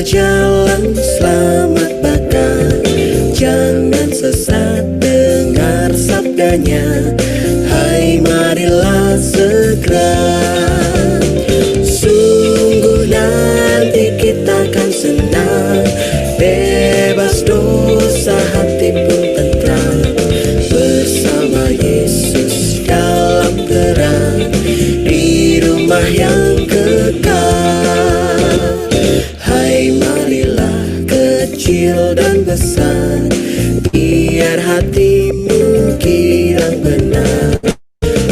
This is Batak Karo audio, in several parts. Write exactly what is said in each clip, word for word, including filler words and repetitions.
Jalan selamat baka, jangan sesat, dengar sabdanya. Hai, marilah segera. Sungguh nanti kita akan senang, bebas dosa, hati pun tentram. Bersama Yesus dalam terang, di rumah yang kekal. Hai, marilah kecil dan besar, biar hatimu girang benar.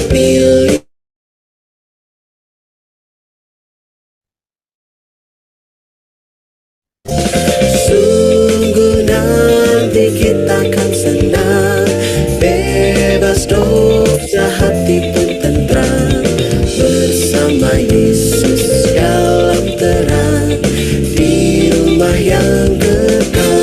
Pilih. Sungguh nanti kita akan senang, bebas dosa, hati pun tentram. Bersama Yesus dalam terang, di rumah yang kekal.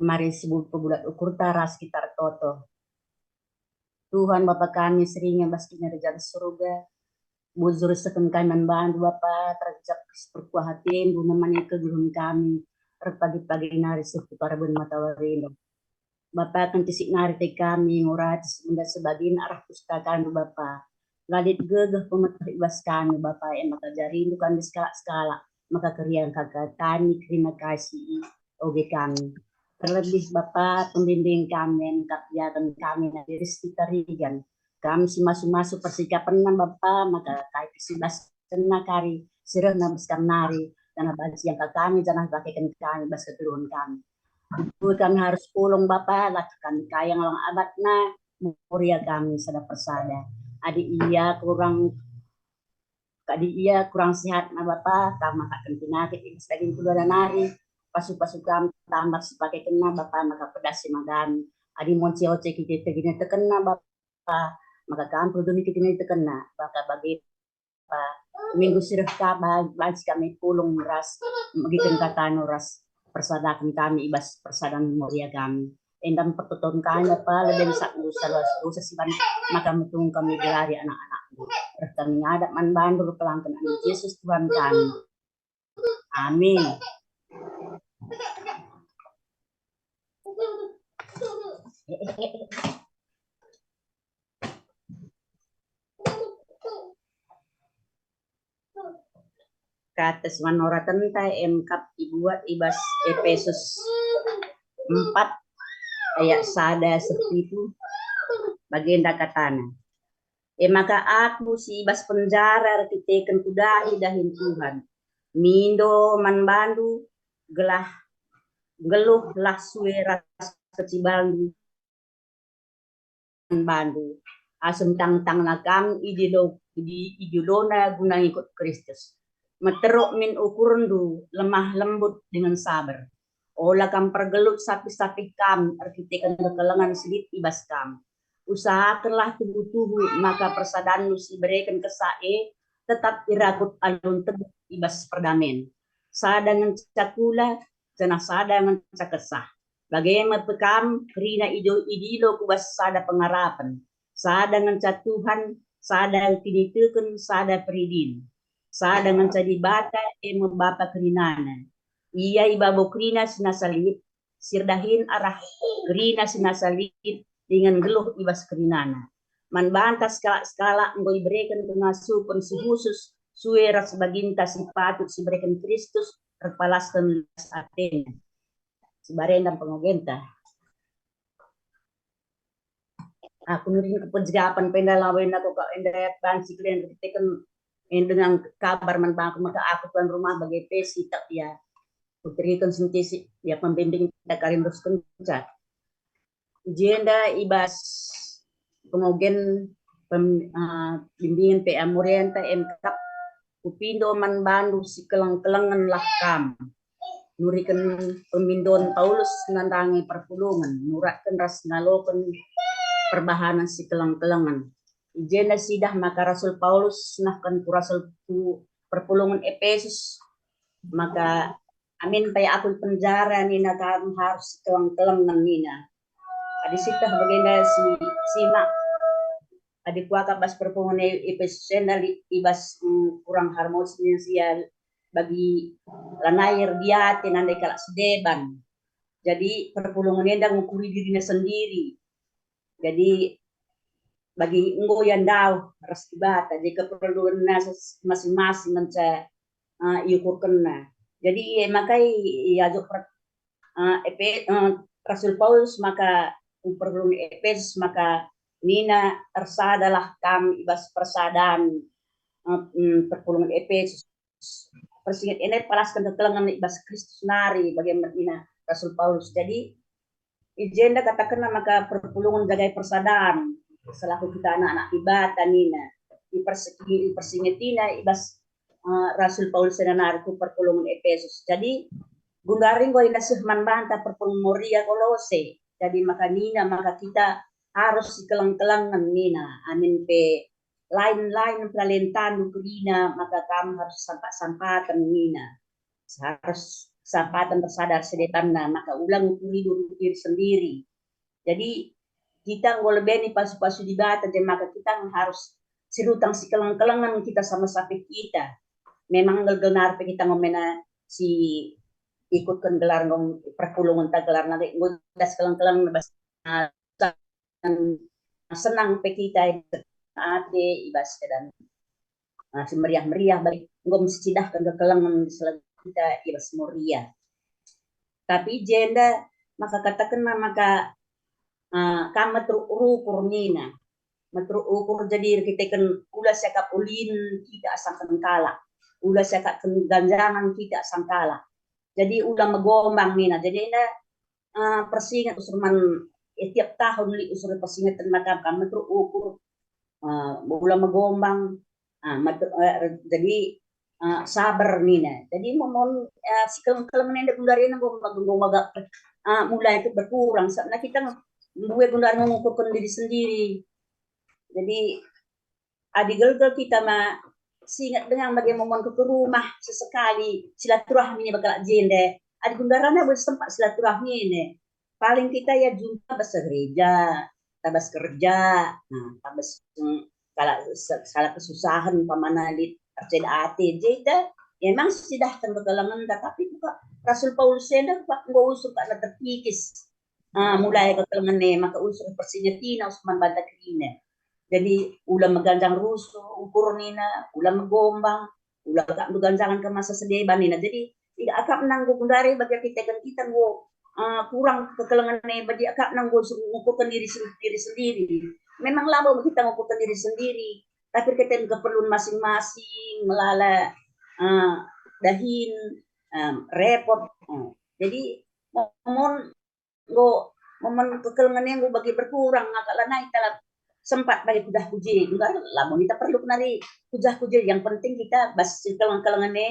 Mari sibu-, pebulat ukurta ras kita ertoto. Tuhan Bapa kami si ringan bas kinirajan surga, bujur isehken kami man bandu Bapa, terjak perkuah atendu nemani kegeluhen kami, erpagi-pagi nari seh ku peraben matawari enda. Bapa, kentisik nari ate kami ngurati si enda sebagin arah pustakandu Bapa. La lit gegeh pemeteh i bas kami Bapa, e maka ajarindu kami sekalak-sekalak, maka keriahen ka kami kerina kai si ioge kami. Terlebih Bapa, pembimbing kami, engkap iagen kami nari Risti Tarigan. Kam si masu-masu persikapenna Bapa, maka kai pe si bas kena kari si rehna bas kam nari, janah banci iangka kami, janah pakeken kami bas kegeluhen kami. Ibuat kami arus pulung Bapa, la tek kami kayang lang abatna, muria kami sada persada. Adi ia kurang, adi ia kurang sehatna Bapa, kam maka ken penyakit i bas daging keluarga nari, pasu-pasu kam tambah si pakekenna Bapa, maka pedasi man kami. Adi monce-once kita tegina tekenna Bapa, maka kam perduni kita tegina tekenna, maka bage Bapa, minggu si reh ka ba-, banci kami pulung ras megiken kataNdu ras persadaken kami i bas persadan muria kami. Enda me pertoton kami Bapa, lebe ngenca dosa, dosa si banci maka metung kami gelari anak-anakNdu. Reh kami ngadap man bandu erkelangken Anak Jesus Tuhan kami. Amin. Kata si man oratenta e mekap ibuat i bas Epesus empat ayat sada seh pitu, bagenda katana, "E maka aku si i bas penjara erkiteken kudahi dahin Tuhan, mindo man bandu gelah nggeluh lah sue ras kecibalndu man bandu, asum tangtangna kam i jolo, i, i jolona guna ngikut Kristus. Meteruk min ukurndu, lemah lembut dingen saber. Ola kam pergelut sapih-sapih kam erkiteken kekelengen si lit i bas kam. Usahakenlah tuhu-tuhu maka persadanndu si ibereken Kesah e tetap irakut alu nteguh i bas perdamen. Sada ngenca kula, janah sada ngenca Kesah. Bage me pe kam kerina ido-, idilo ku bas sada pengarapen, sada ngenca Tuhan, sada kiniteken, sada peridin, sada ngenca Dibata, e me Bapa kerinana. Ia i babo kerina si nasa lit, si erdahin arah kerina si nasa lit dingen nggeluh i bas kerinana. Man banta sekalak-sekalak enggo ibereken pengasupen si khusus sue ras baginta si patut si ibereken Kristus erpalasken las atena." Si barenda pengogenta. Aku nurin kepejegapen penda lawen aku kak enda banci kalian erkiteken en dengan kabar man bangku maka aku tuan rumah bage pe sitak ya. Kuteriken sentisi ya pembimbing tak karin ruskenca. I jenda i bas pengogen pem-, eh, bimbingen P A Morienta e mekap, "Kupindo man bandu si keleng-kelengen lah kam." Nuriken pemindon Paulus nandangi perpulungen, nuratken ras ngaloken perbahanen si keleng-kelengen. I jenda sidah maka Rasul Paulus nahken ku Rasul ku perpulungen Epesus, maka amin pe aku i penjara nina kam harus sikeleng-kelengen nina. Adi sieteh bagenda si, simak, adi kuakap bas perpulungen Epesus enda li-, i bas, mm, kurang harmonis nina sia bagi lanai erdiate nandai kalak si deban. Jadi perpulungen enda ngukuri dirina sendiri. Jadi bagi enggo ia ndauh ras Dibata, jadi keperluenna ses-, masing-masing ngenca, eh, iukurkenna. Jadi e maka i, i ajo per-, eh, Epe-, eh, Rasul Paulus maka perpulungen Epesus maka nina, "Ersadalah kam i bas persadan," eh, mm, perpulungen Epesus. Persinget enda ipalasken kekelengen i bas Kristus nari, bage me nina Rasul Paulus. Jadi, i jenda katakenna maka perpulungen jagai persadan, selaku kita anak-anak Dibata nina, iperseki-, ipersingetina i bas, eh, Rasul Paulus enda nari ku perpulungen Epesus. Jadi, gundari enggo enda seh man banta perpulungen Moria Kolose. Jadi, maka nina maka kita harus sikeleng-kelengen nina, amin pe lain-lain pelalentandu kerina, maka kam harus sampat-sampaten nina. Harus sampaten ersadar sedebanna, maka ulang ngukurindu diri sendiri. Jadi, kita enggo lebe ni pasu-pasu Dibata, jadi maka kita harus sirutang sikeleng-kelengen kita sama-sama kita. Memang gelgel nari pe kita enggo mena si ikutken gelar enggo perpulungenta gelarna enggo sikeleng-kelengen bas senang pe kita ate i bas keadaan, ah, si meriah-meriah, bagi enggo mesicidahken kekelengen selalu kita i bas Moria. Tapi jenda maka katakenna maka, ah, kam meteruk rukur nina. Meteruk rukur jadi erkiteken ula siakap ulin kita asangken kalak. Ula siakap ganjangan kita asang kalak. Jadi ula megombang nina. Jadi enda eh, persinget usur man, eh, tiap tahun lit usur persingeten maka kam meteruk ukur, eh, ula megombang, ah, meteruk, eh, jadi, eh, sabar nina. Jadi momon, eh, sikeleng-kelengen enda gundari enda enggo, enggo, enggo, eh, mulai itu berkurang. Sabena kita mbue gundari mengukurkan diri sendiri. Jadi adi gelgel kita ma singet denga bage momon ke, ke rumah sesekali silaturahmi ni bage kalak jenda. Adi gundari enda boi sempat silaturahmi ne. Paling kita ia jumpa bas gereja, tabas kerja, nah, tabas, mm, kalak se-, kalak kesusahan, umpamana lit erceda ate, jenda memang sicidahken kekelengenta, tapi buka Rasul Paulus enda buka enggo usur kalak terkikis. Ah, mulai kekelengen e maka usur persingetina usur man banta kerina. Jadi ula meganjang rusuh ukur nina, ula megombang, ula akapndu ganjangen ke masa sedeban nina. Jadi iakapna enggo gundari bagi erkiteken kita enggo, ah, kurang kekelengen e, bagi akapna enggo su-, ngukurken diri sen-, diri sendiri. Memang labo kita ngukurken diri sendiri, tapi erkiteken keperlun masing-masing, melala, ah, dahin, ah, repot. Ah. Jadi momon enggo momen kekelengen e enggo bage berkurang, maka lanai kalak sempat bage kudah kuje. Enggo labo kita perlu kenari kudah kuje. Yang penting kita bas sikeleng-kelengen e,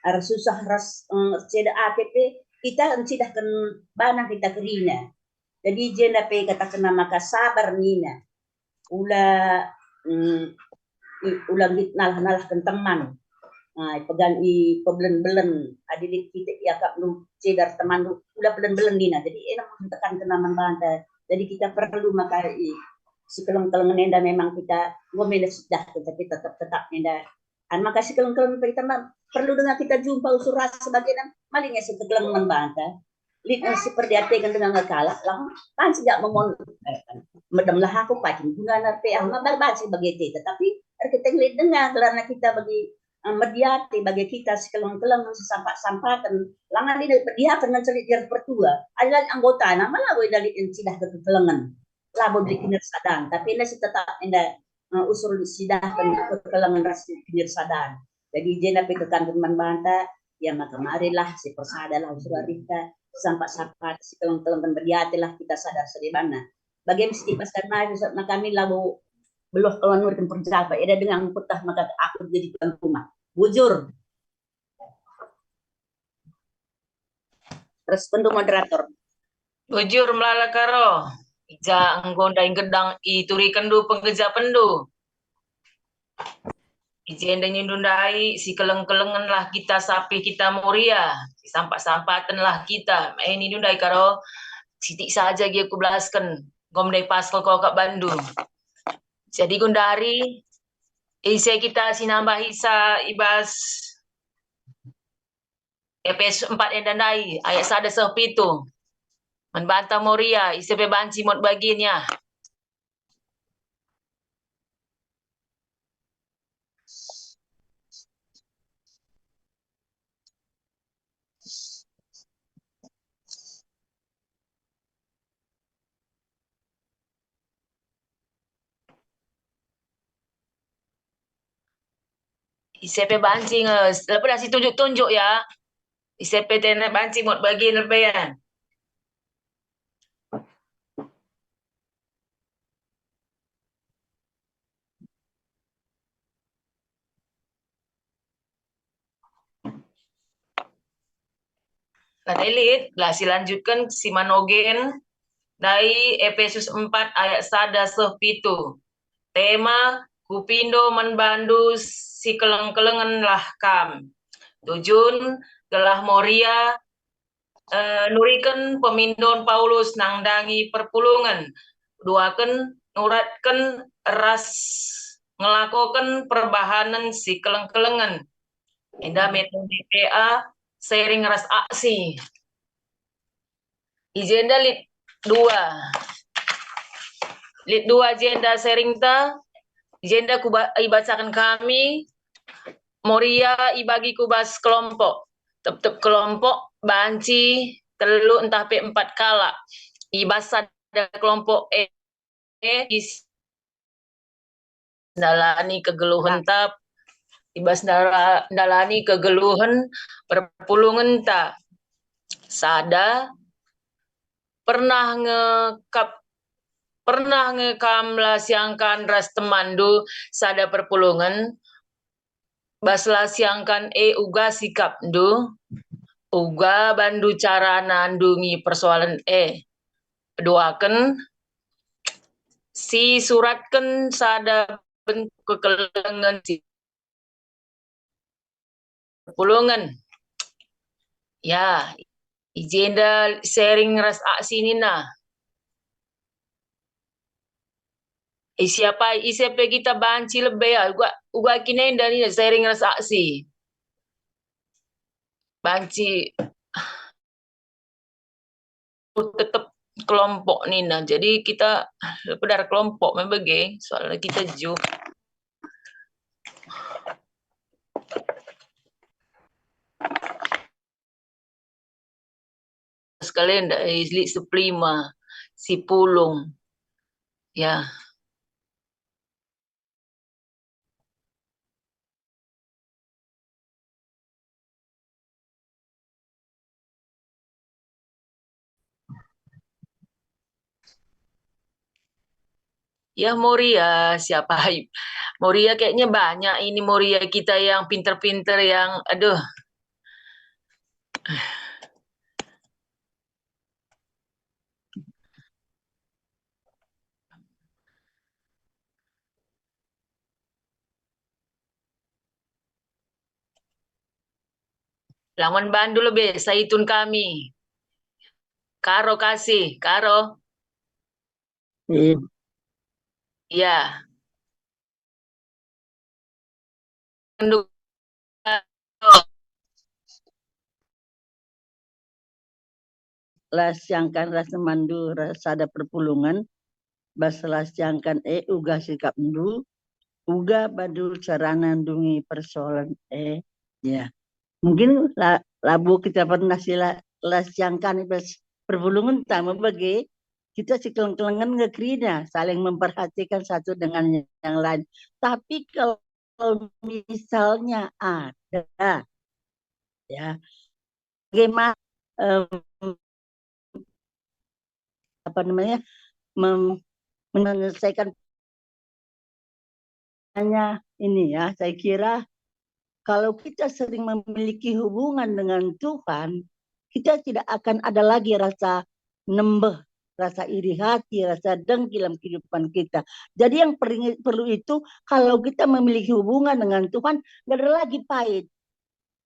ersusah ras, eh, erceda ate pe, kita encidahken bana kita kerina. Jadi jenda pe katakenna maka sabar nina. Ula, mm, i-, ula nggit nalah-nalahken teman. Ah, ipegan, ipebelen-belen, adi lit kita iakapndu cedar temanndu, ula pelen-belen nina. Jadi ena mungkin tekan kena man banta. Jadi kita perlu maka i, sikeleng-kelengen enda memang kita enggo mena sudah, tapi tetap, tetap enda. An maka sikeleng-kelengen kita ma-, perlu denga kita jumpa usur ras sebagainya, maling esa kekelengen man banta. Lit nge si perdiateken denga nge kalak, lang banci gak memon, eh, medemlah aku pacin guna nerpe ah, mabar banci bage te, tetapi erkiteken lit denga gelarna kita bagi, eh, mediate bagi kita sikeleng-kelengen, sesampat-sampaten, langan lit perdiaken ngenca lit pertua, adalah anggotana, malah lit enda lit enda cidah kekelengen, labo lit kinirsadan, tapi enda si tetap enda, eh, usur sidahken kekelengen ras kinirsadan. Jadi jenda pe kekanken man banta, ya maka marilah sipersadalah usur arihta, sampat-sampat sikeleng-kelengen mediate lah kita sadar sedebanna. Bage mesti pas karena nai, maka kami labo beluh kalau nurken perjaba, eda denga ngkutah maka aku jadi tuan rumah. Bujur. Respondu moderator. Bujur melala Karo, i ja enggo ndai gedang iturikenndu penggejapenndu. I jenda nindu ndai, sikeleng-kelengenlah kita sapih kita Moria, sisampat-sampatenlah kita. Eh, nindu ndai karo, sitik saja gia kubelasken, enggo me ndai pas kal kuakap bandu. Jadi gundari, ise kita sinambahi sa i bas Epesus empat enda ndai, ayat sada seh pitu. Man banta Moria, ise pe banci muat bagin ya. Ise pe banci nge, lepedah si tunjuk-tunjuk ya. Ise pe tene banci muat bagin lebe ya. Lanai lit, lah silanjutken si manogen, ndai Epesus empat ayat sada seh pitu. Tema, Kupindo man bandu sikeleng-kelengenlah kam. Tujun, gelah Moria, eh, nuriken pemindon Paulus nandangi perpulungen. Duaken, nuratken ras ngelakoken perbahanen sikeleng-kelengen. Enda metode P A, sharing ras aksi. I jenda lit dua. Lit dua jenda sharingta. I jenda kuba-, ibacaken kami, Moria ibagi ku bas kelompok. Tep-tep kelompok banci telu ntah pe empat kalak. I bas sada kelompok e, e, is-, ndalani kegeluhenta, i bas ndala-, ndalani kegeluhen perpulungenta. Sada, pernah nge kap-, pernah nge kam la siangkan ras temanndu sada perpulungen? Bas la siangkan e uga sikapndu, uga bandu carana ndungi persoalen e. Peduaken, sisuratken sada bentuk kekelengen si perpulungen. Ya, i jenda sharing ras aksi nina. Eh, siapa, ise pe kita banci lebe ya, uga, uga kin enda nina sharing ras aksi. Banci tetep kelompok nina. Jadi kita lepedar kelompok me bage, soalnya kita ju. Sekali ndak, eh, lit sepelima, sipulung. Ya. Ya, Moria, siapa? Moria kayaknya banyak ini Moria kita yang pinter-pinter, yang, aduh. Langon bandu lebe, saitun kami. Karo kasih, Karo. Hmm. Ya. La siangkan ras mandu ras sada perpulungen, bas la siangkan e uga sikapndu, uga bandu carana ndungi persoalen e. Ya. Mungkin la-, labo kita pernah si la-, la siangkan i bas perpulungenta me bage, kita sikeleng-kelengen nge kerina, saling memperhatikan satu dengan yang lain. Tapi kalau misalnya ada, ya, bagaimana, em, apa namanya, mem-, menyelesaikan hanya ini ya, saya kira kalau kita sering memiliki hubungan dengan Tuhan, kita tidak akan ada lagi rasa nembeh, rasa iri hati, rasa dengki dalam kehidupan kita. Jadi yang peringi-, perlu itu, kalau kita memiliki hubungan dengan Tuhan, nggak ada lagi pait.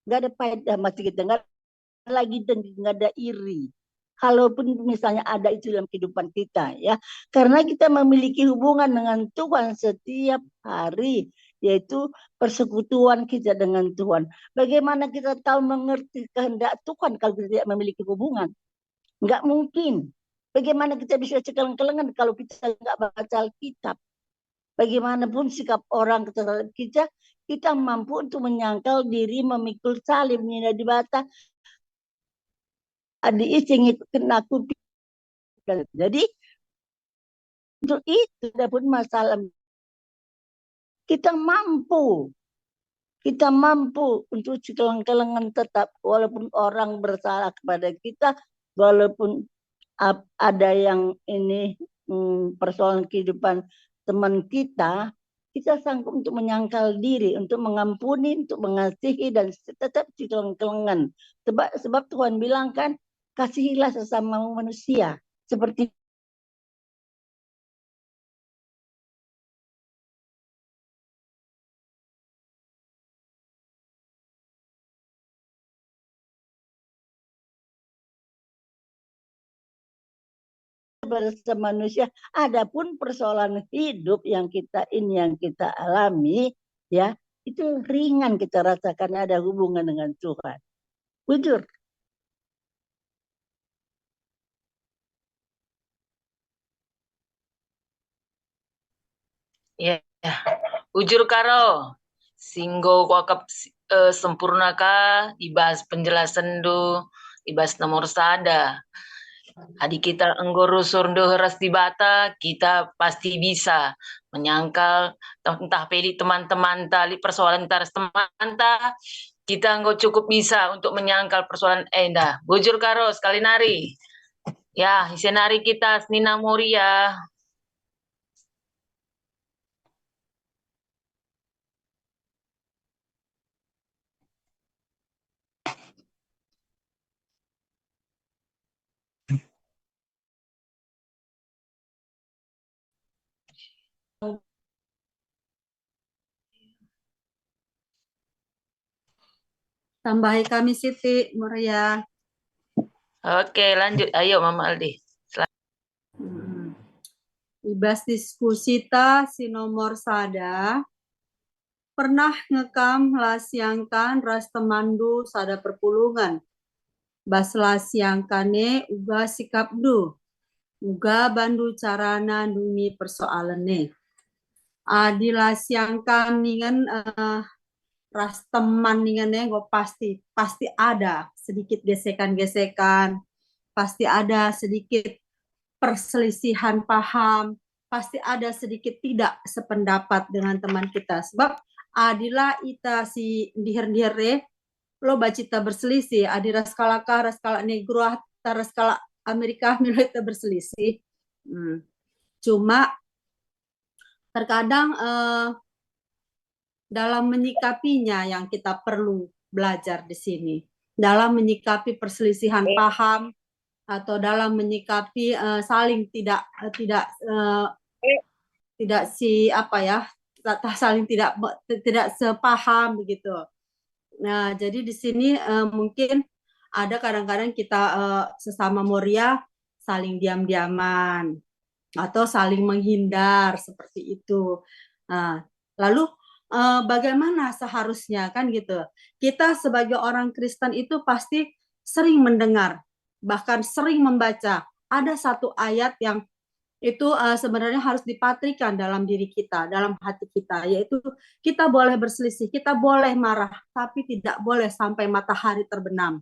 Nggak ada pait dalam hati kita, nggak ada lagi dengki, nggak ada iri. Kalaupun misalnya ada itu dalam kehidupan kita, ya. Karena kita memiliki hubungan dengan Tuhan setiap hari, yaitu persekutuan kita dengan Tuhan. Bagaimana kita tahu mengerti kehendak Tuhan kalau kita tidak memiliki hubungan? Nggak mungkin. Bagaimana kita bisa cekeleng-kelengen kalau kita nggak baca Alkitab? Bagaimanapun sikap orang terhadap kita, kita mampu untuk menyangkal diri memikul salib nina Dibata. Adi ise ngikutken aku, dan jadi untuk itu adapun masalah kita mampu, kita mampu untuk cekeleng-kelengen tetap, walaupun orang bersalah kepada kita, walaupun ap-, ada yang ini, mm, persoalan kehidupan teman kita, kita sanggup untuk menyangkal diri, untuk mengampuni, untuk mengasihi, dan tetap cekeleng-kelengen. Sebab, sebab Tuhan bilang kan, "Kasihilah sesama manusia seperti." Bermanusia. Adapun persoalan hidup yang kita ini, yang kita alami, ya, itu ringan kita rasakan ada hubungan dengan Tuhan. Bujur. Ya, bujur karo. Si enggo kuakap si-, eh, sempurna ka i bas penjelasenndu, i bas nomor sada. Adi kita enggo rusur ndeher ras Dibata, kita pasti bisa menyangkal, entah pe lit teman-temanta, lit persoalanta ras temanta, kita enggo cukup bisa untuk menyangkal persoalan enda. Bujur karo, sekali nari. Ya, ise nari kita senina Moria. Tambahi kami Siti, Moria. Oke, lanjut. Ayo, Mama Aldi. Sel- Mm-mm. I bas diskusita si nomor sada, pernah nge kam la siangkan ras temanndu sada perpulungen? Bas la siangkan e uga sikapndu, uga bandu carana ndungi persoalen e. Adi la siangkan ningen, eh, ras teman ningen e, enggo pasti, pasti ada sedikit gesekan-gesekan, pasti ada sedikit perselisihan paham, pasti ada sedikit tidak sependapat dengan teman kita. Sebab adi la ita si ndiher-ndiher e, lo bacita berselisih, adi ras kalak ka, ras kalak Negro, ras kalak Amerika, milo ita berselisih. Hmm. Cuma terkadang, eh, dalam menyikapinya yang kita perlu belajar di sini. Dalam menyikapi perselisihan paham atau dalam menyikapi, eh, saling tidak, eh, tidak, eh, tidak si, apa ya, ta-, ta-, saling tidak be-, ti-, tidak sepaham begitu. Nah, jadi di sini, eh, mungkin ada kadang-kadang kita, eh, sesama Moria saling diam-diaman atau saling menghindar seperti itu. Nah, lalu, eh, bagaimana seharusnya, kan gitu? Kita sebagai orang Kristen itu pasti sering mendengar, bahkan sering membaca. Ada satu ayat yang itu, eh, sebenarnya harus dipatrikan dalam diri kita, dalam hati kita, yaitu kita boleh berselisih, kita boleh marah, tapi tidak boleh sampai matahari terbenam.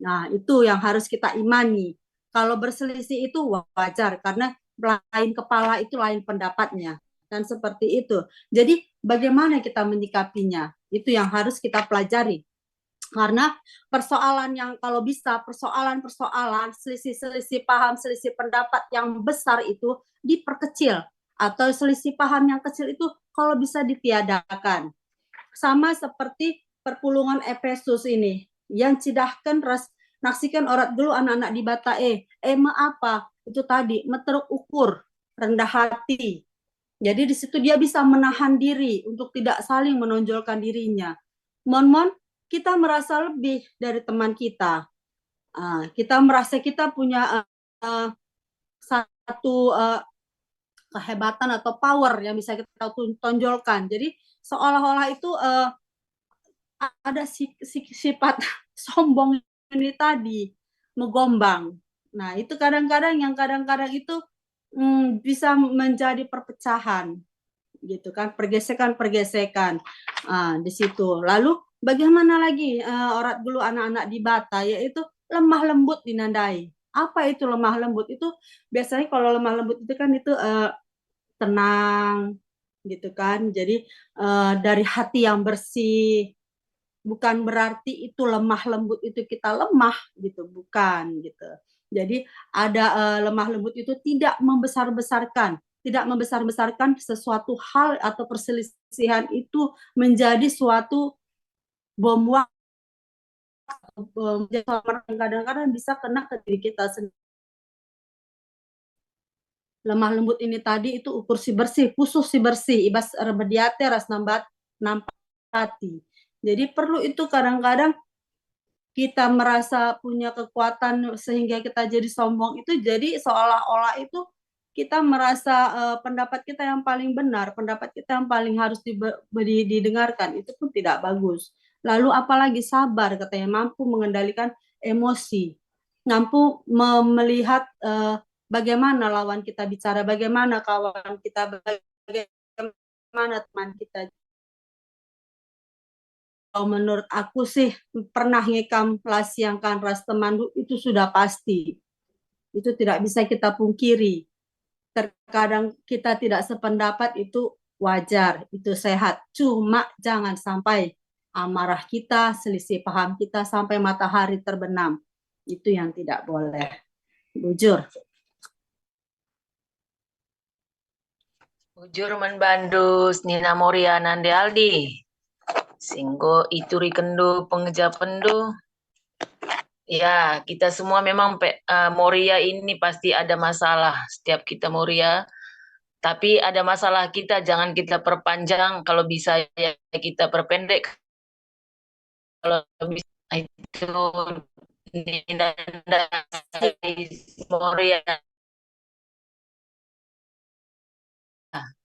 Nah, itu yang harus kita imani. Kalau berselisih itu wajar, karena lain kepala itu lain pendapatnya. Kan seperti itu. Jadi, bagaimana kita menyikapinya? Itu yang harus kita pelajari. Karena persoalan yang, kalau bisa, persoalan-persoalan, selisih-selisih paham, selisih pendapat yang besar itu diperkecil. Atau selisih paham yang kecil itu kalau bisa ditiadakan. Sama seperti perpulungen Efesus ini, yang cidahken ras Naksiken orat nggeluh anak-anak Dibata e, e me apa? Itu tadi, meteruk ukur, rendah hati. Jadi di situ dia bisa menahan diri untuk tidak saling menonjolkan dirinya. Mon-mon kita merasa lebih dari teman kita. Ah, kita merasa kita punya, eh, satu, eh, kehebatan atau power yang bisa kita tun-, tonjolkan. Jadi seolah-olah itu, eh, ada si-, si-, sifat sombong ini tadi, megombang. Nah, itu kadang-kadang yang kadang-kadang itu, mm, bisa menjadi perpecahan, gitu kan, pergesekan-pergesekan, ah, di situ. Lalu bagaimana lagi, eh, orat nggeluh anak-anak Dibata, yaitu lemah lembut dinandai. Apa itu lemah lembut? Itu biasanya kalau lemah lembut itu kan itu, eh, tenang, gitu kan. Jadi, eh, dari hati yang bersih. Bukan berarti itu lemah lembut itu kita lemah gitu, bukan gitu. Jadi ada, eh, lemah lembut itu tidak membesar-besarkan, tidak membesar-besarkan sesuatu hal atau perselisihan itu menjadi suatu bom waktu, eh, menjadi suatu yang kadang-kadang bisa kena ke diri kita sendiri. Lemah lembut ini tadi itu ukur si bersih, pusuh si bersih, ibas ermedi ate ras nambat, nampati. Jadi perlu itu kadang-kadang kita merasa punya kekuatan sehingga kita jadi sombong itu, jadi seolah-olah itu kita merasa, eh, pendapat kita yang paling benar, pendapat kita yang paling harus dibe-, di-, didengarkan, itu pun tidak bagus. Lalu apalagi sabar katanya, mampu mengendalikan emosi, mampu me-, melihat, eh, bagaimana lawan kita bicara, bagaimana kawan kita, bagaimana teman kita. Kalau menurut aku sih, pernah nge kam la siangkan ras temanndu, itu sudah pasti. Itu tidak bisa kita pungkiri. Terkadang kita tidak sependapat, itu wajar, itu sehat. Cuma jangan sampai amarah kita, selisih paham kita sampai matahari terbenam. Itu yang tidak boleh. Bujur. Bujur man bandu, senina Moria nande Aldi. Si enggo iturikenndu pengejapenndu. Ya, kita semua memang pe-, eh, Moria ini pasti ada masalah. Setiap kita Moria, tapi ada masalah kita, jangan kita perpanjang. Kalau bisa ya kita perpendek. Kalau bisa itu Ninanda Moria.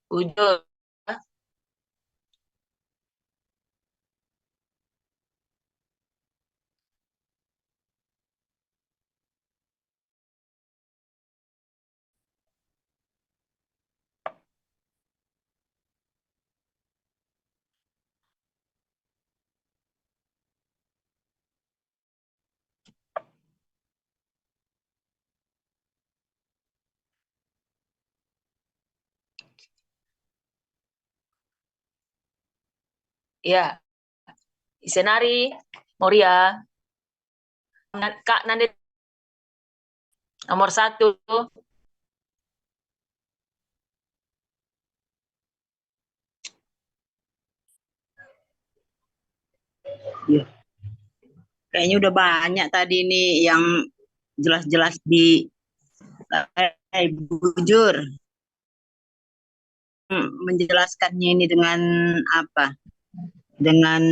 Bujur. Ya, ise nari, Moria. Nan-, Kak Nande nomor satu. Iya. Kayaknya udah banyak tadi nih yang jelas-jelas di, eh, bujur. Menjelaskannya ini dengan apa? Dengan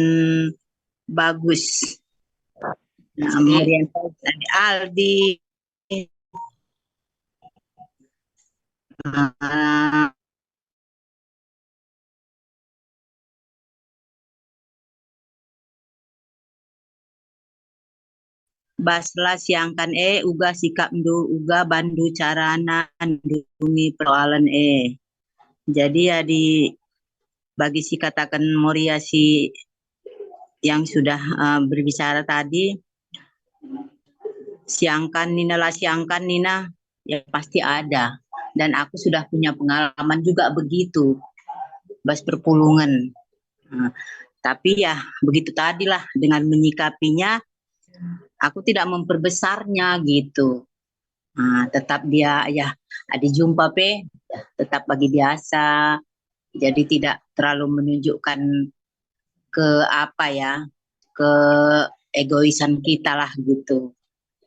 bagus. Nah, jadi kemudian tadi Aldi, ah, Bas la siangkan e uga sikapndu, uga bandu carana ndungi persoalen e. Jadi adi bagi si kataken Moria si yang sudah, eh, berbicara tadi, siangkan nina la siangkan nina, ya pasti ada. Dan aku sudah punya pengalaman juga begitu, bas perpulungen. Nah, tapi ya begitu tadilah, dengan menyikapinya, aku tidak memperbesarnya gitu. Nah, tetap dia, ya, adi jumpa pe, ya, tetap bagi biasa. Jadi tidak terlalu menunjukkan ke apa ya, keegoisan kita lah gitu.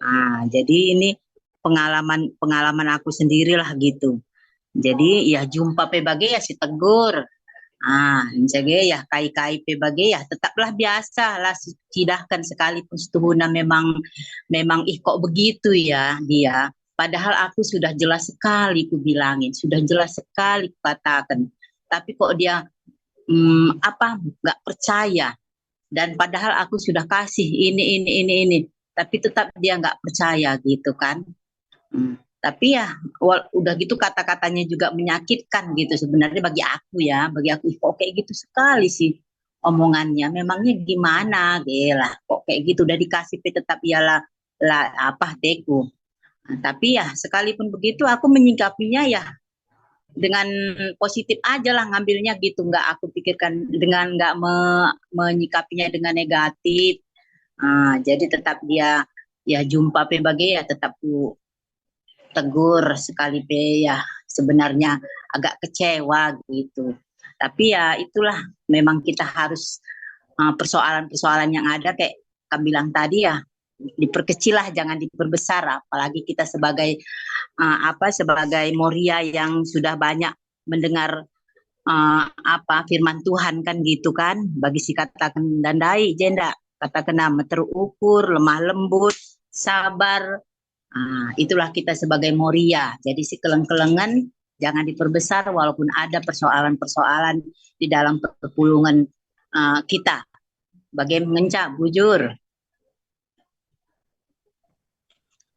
Ah, jadi ini pengalaman, pengalaman aku sendirilah gitu. Jadi ya jumpa pe bage ya sitegur. Ah, nca ge ya kai-kai pe bage ya tetaplah biasa lah si-, cidahken sekalipun situhuna memang, memang, "Ih, kok begitu ya dia?" Padahal aku sudah jelas sekali kubilangin, sudah jelas sekali kukataken. Tapi kok dia, mm, apa, nggak percaya. Dan padahal aku sudah kasih ini, ini, ini, ini. Tapi tetap dia nggak percaya gitu kan. Hmm. Tapi ya, wal-, udah gitu kata-katanya juga menyakitkan gitu sebenarnya bagi aku ya, bagi aku, "Ih, kok kayak gitu sekali sih omongannya, memangnya gimana?" Gelah, kok kayak gitu, udah dikasih pe tetap ialah la, apa, teku. Nah, tapi ya, sekalipun begitu aku menyikapinya ya dengan positif aja lah ngambilnya gitu, nggak aku pikirkan dengan nggak me-, menyikapinya dengan negatif. Ah, jadi tetap dia, ya jumpa pe bage ya tetap ku tegur sekali pe ya sebenarnya agak kecewa gitu. Tapi ya itulah memang kita harus, eh, persoalan-persoalan yang ada kayak kam bilang tadi ya diperkecil lah, jangan diperbesar, apalagi kita sebagai, eh, apa, sebagai Moria yang sudah banyak mendengar, eh, apa, firman Tuhan kan gitu kan, bagi si kataken ndai jenda, katakenna meterukur, lemah lembut, sabar. Ah, itulah kita sebagai Moria. Jadi si keleng-kelengen jangan diperbesar walaupun ada persoalan-persoalan di dalam perpulungen, eh, kita. Bage ngenca, bujur.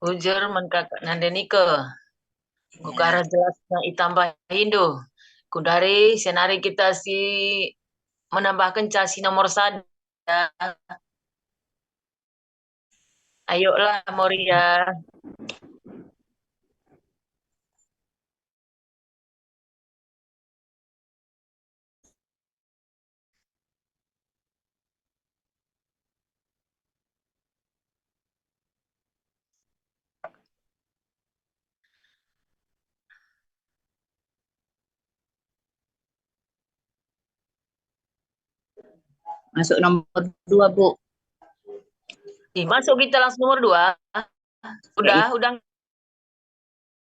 Bujur men Kakak Nande nike. Enggo arah jelasna itambahi ndu. Kundari senari kita si menambahkenca si nomor sada. Ayolah, Moria. Masuk nomor dua, Bu. Ih, masuk kita langsung nomor dua. Udah, udah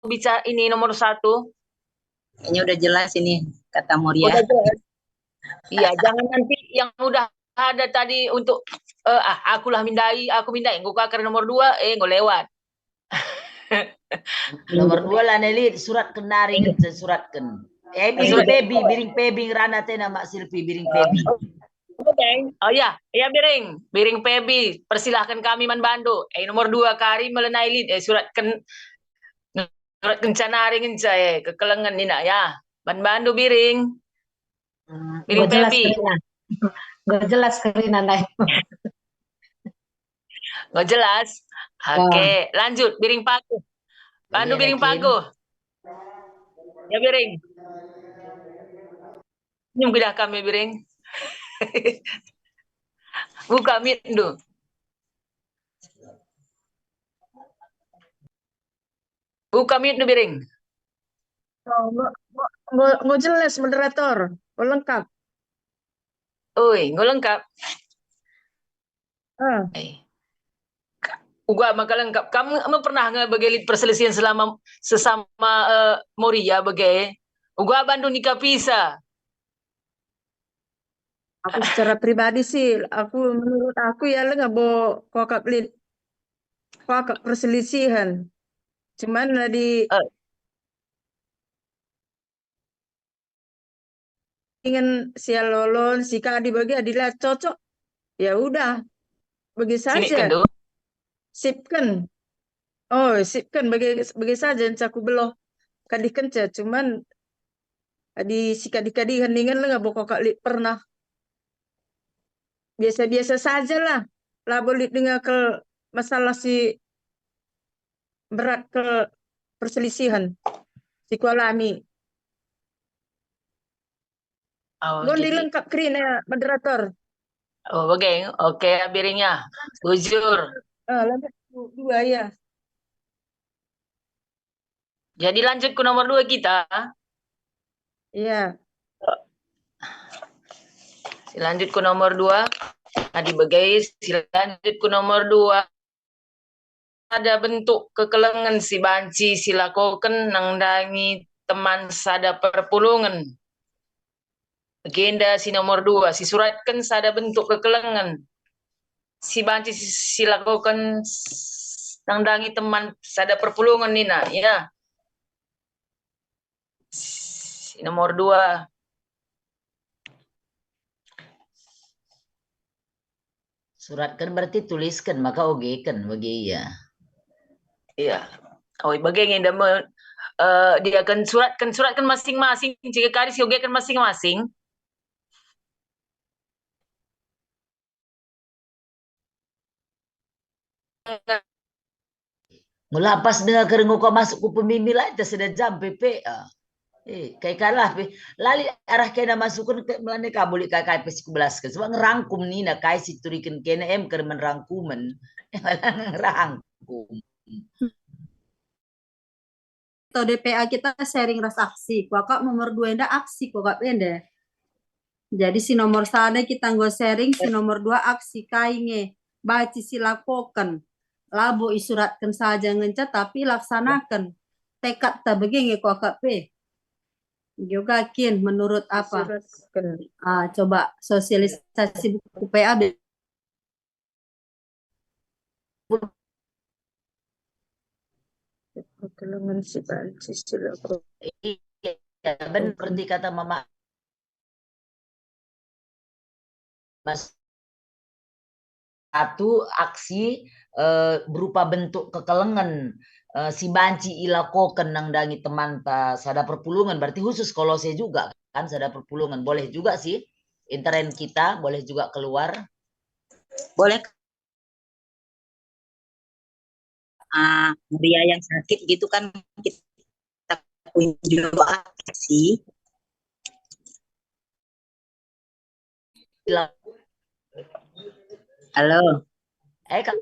bicara ini nomor satu. Kayaknya udah jelas ini, kata Moria. Udah jelas. Iya, jangan nanti yang udah ada tadi untuk, eh, "Ah, akulah mindai, aku mindai." Enggo kakar nomor dua, eh, enggo lewat. Nomor dua lah, Nelit, suratken nari ngenca, suratken. Eh, Biring Pebi, Biring Pebi ngerana tena Mak Silpi, Biring Pebi. Oke. Oh ya, ya Biring, Biring Pebi, persilahkan kami man bandu. Eh, nomor dua kari mele Nailin, eh, suratken, suratken nari ngenca, eh, kekelengen nina ya. Man bandu Biring. Hmm, Biring Pebi. Enggo jelas kerina ndai. Enggo jelas? Oke, lanjut, Biring Paguh. Bandu Biring Paguh. Ya, Biring. Senyum idah kami, Biring. Buka mic ndu. Buka mic ndu, Biring. Oh, enggo, enggo, enggo, enggo jelas, moderator. Enggo lengkap. Oi, enggo lengkap. Ah. Eh. Ka-, uga maka lengkap. Kam me pernah nge bage lit perselisihan selama, sesama, eh, Moria bage? Uga bandu nikapisa. Aku secara pribadi sih, aku, menurut aku ya, leng abo kuakap lit, kuakap perselisihan. Cuman adi, eh, ingen sialolon, sikadi bagi, adi la cocok, ya udah, bagi saja. Sipken. Oh, sipken bagi, bagi saja, nca kubeloh kadihkenca, cuman adi sikadi-kadihen ningen leng abo kuakap lit pernah. Biasa-biasa sajalah. Labo lit denga kal masalah si berat kal perselisihan si kualami. Oh, enggo jadi lengkap kerina, moderator. Oh, bage. Oke, Biring ya. Bujur. Eh, lanjut dua ya. Jadi lanjut ku nomor dua kita. Iya. Si lanjut ku nomor dua. Adi bage, si lanjut ku nomor dua. sada bentuk kekelengen si banci silakoken nandangi teman sada perpulungen. Agenda si nomor dua, sisuratken sada bentuk kekelengen si banci si, silakoken s-, nandangi teman sada perpulungen nina, ya. Si nomor dua. Suratken berarti tulisken, maka ogeken bage ia. Iya. Oi, bage nge enda me, eh, diaken suratken, suratken masing-masing, jika kari si ogeken masing-masing. Ngelapas denga kereng uka masuk ku pemimi lai ta sada jam pe pe, ah. Eh, kai kalah pe. Lali arah kena masuken ke melane ka bulik kai kai pe si kubelasken. Sebab ngerangkum nina kai si turiken kena em kermen rangkumen. Ngerangkum. Atau D P A kita sharing ras aksi. Kuakap nomor dua enda aksi, kuakap enda. Jadi si nomor sada kita enggo sharing, si nomor dua aksi kai nge, banci silakoken. Labo isuratken saja ngenca, tapi ilaksanaken. Tekad ta bage nge kuakap pe. Juga kin menurut apa? Suratken. Ah, coba sosialisasi buku P A be-, Pertolongan si banci silakoken. Iya, benar seperti kata Mama. Mas, satu aksi, eh, berupa bentuk kekelengen, eh, si banci ilakoken nandangi temanta sada perpulungen, berarti khusus Kolose juga kan, sada perpulungen. Boleh juga sih, intern kita boleh juga keluar. Boleh. Ah, Maria yang sakit gitu kan kita kunjungi sih. Halo. Eh, Kak,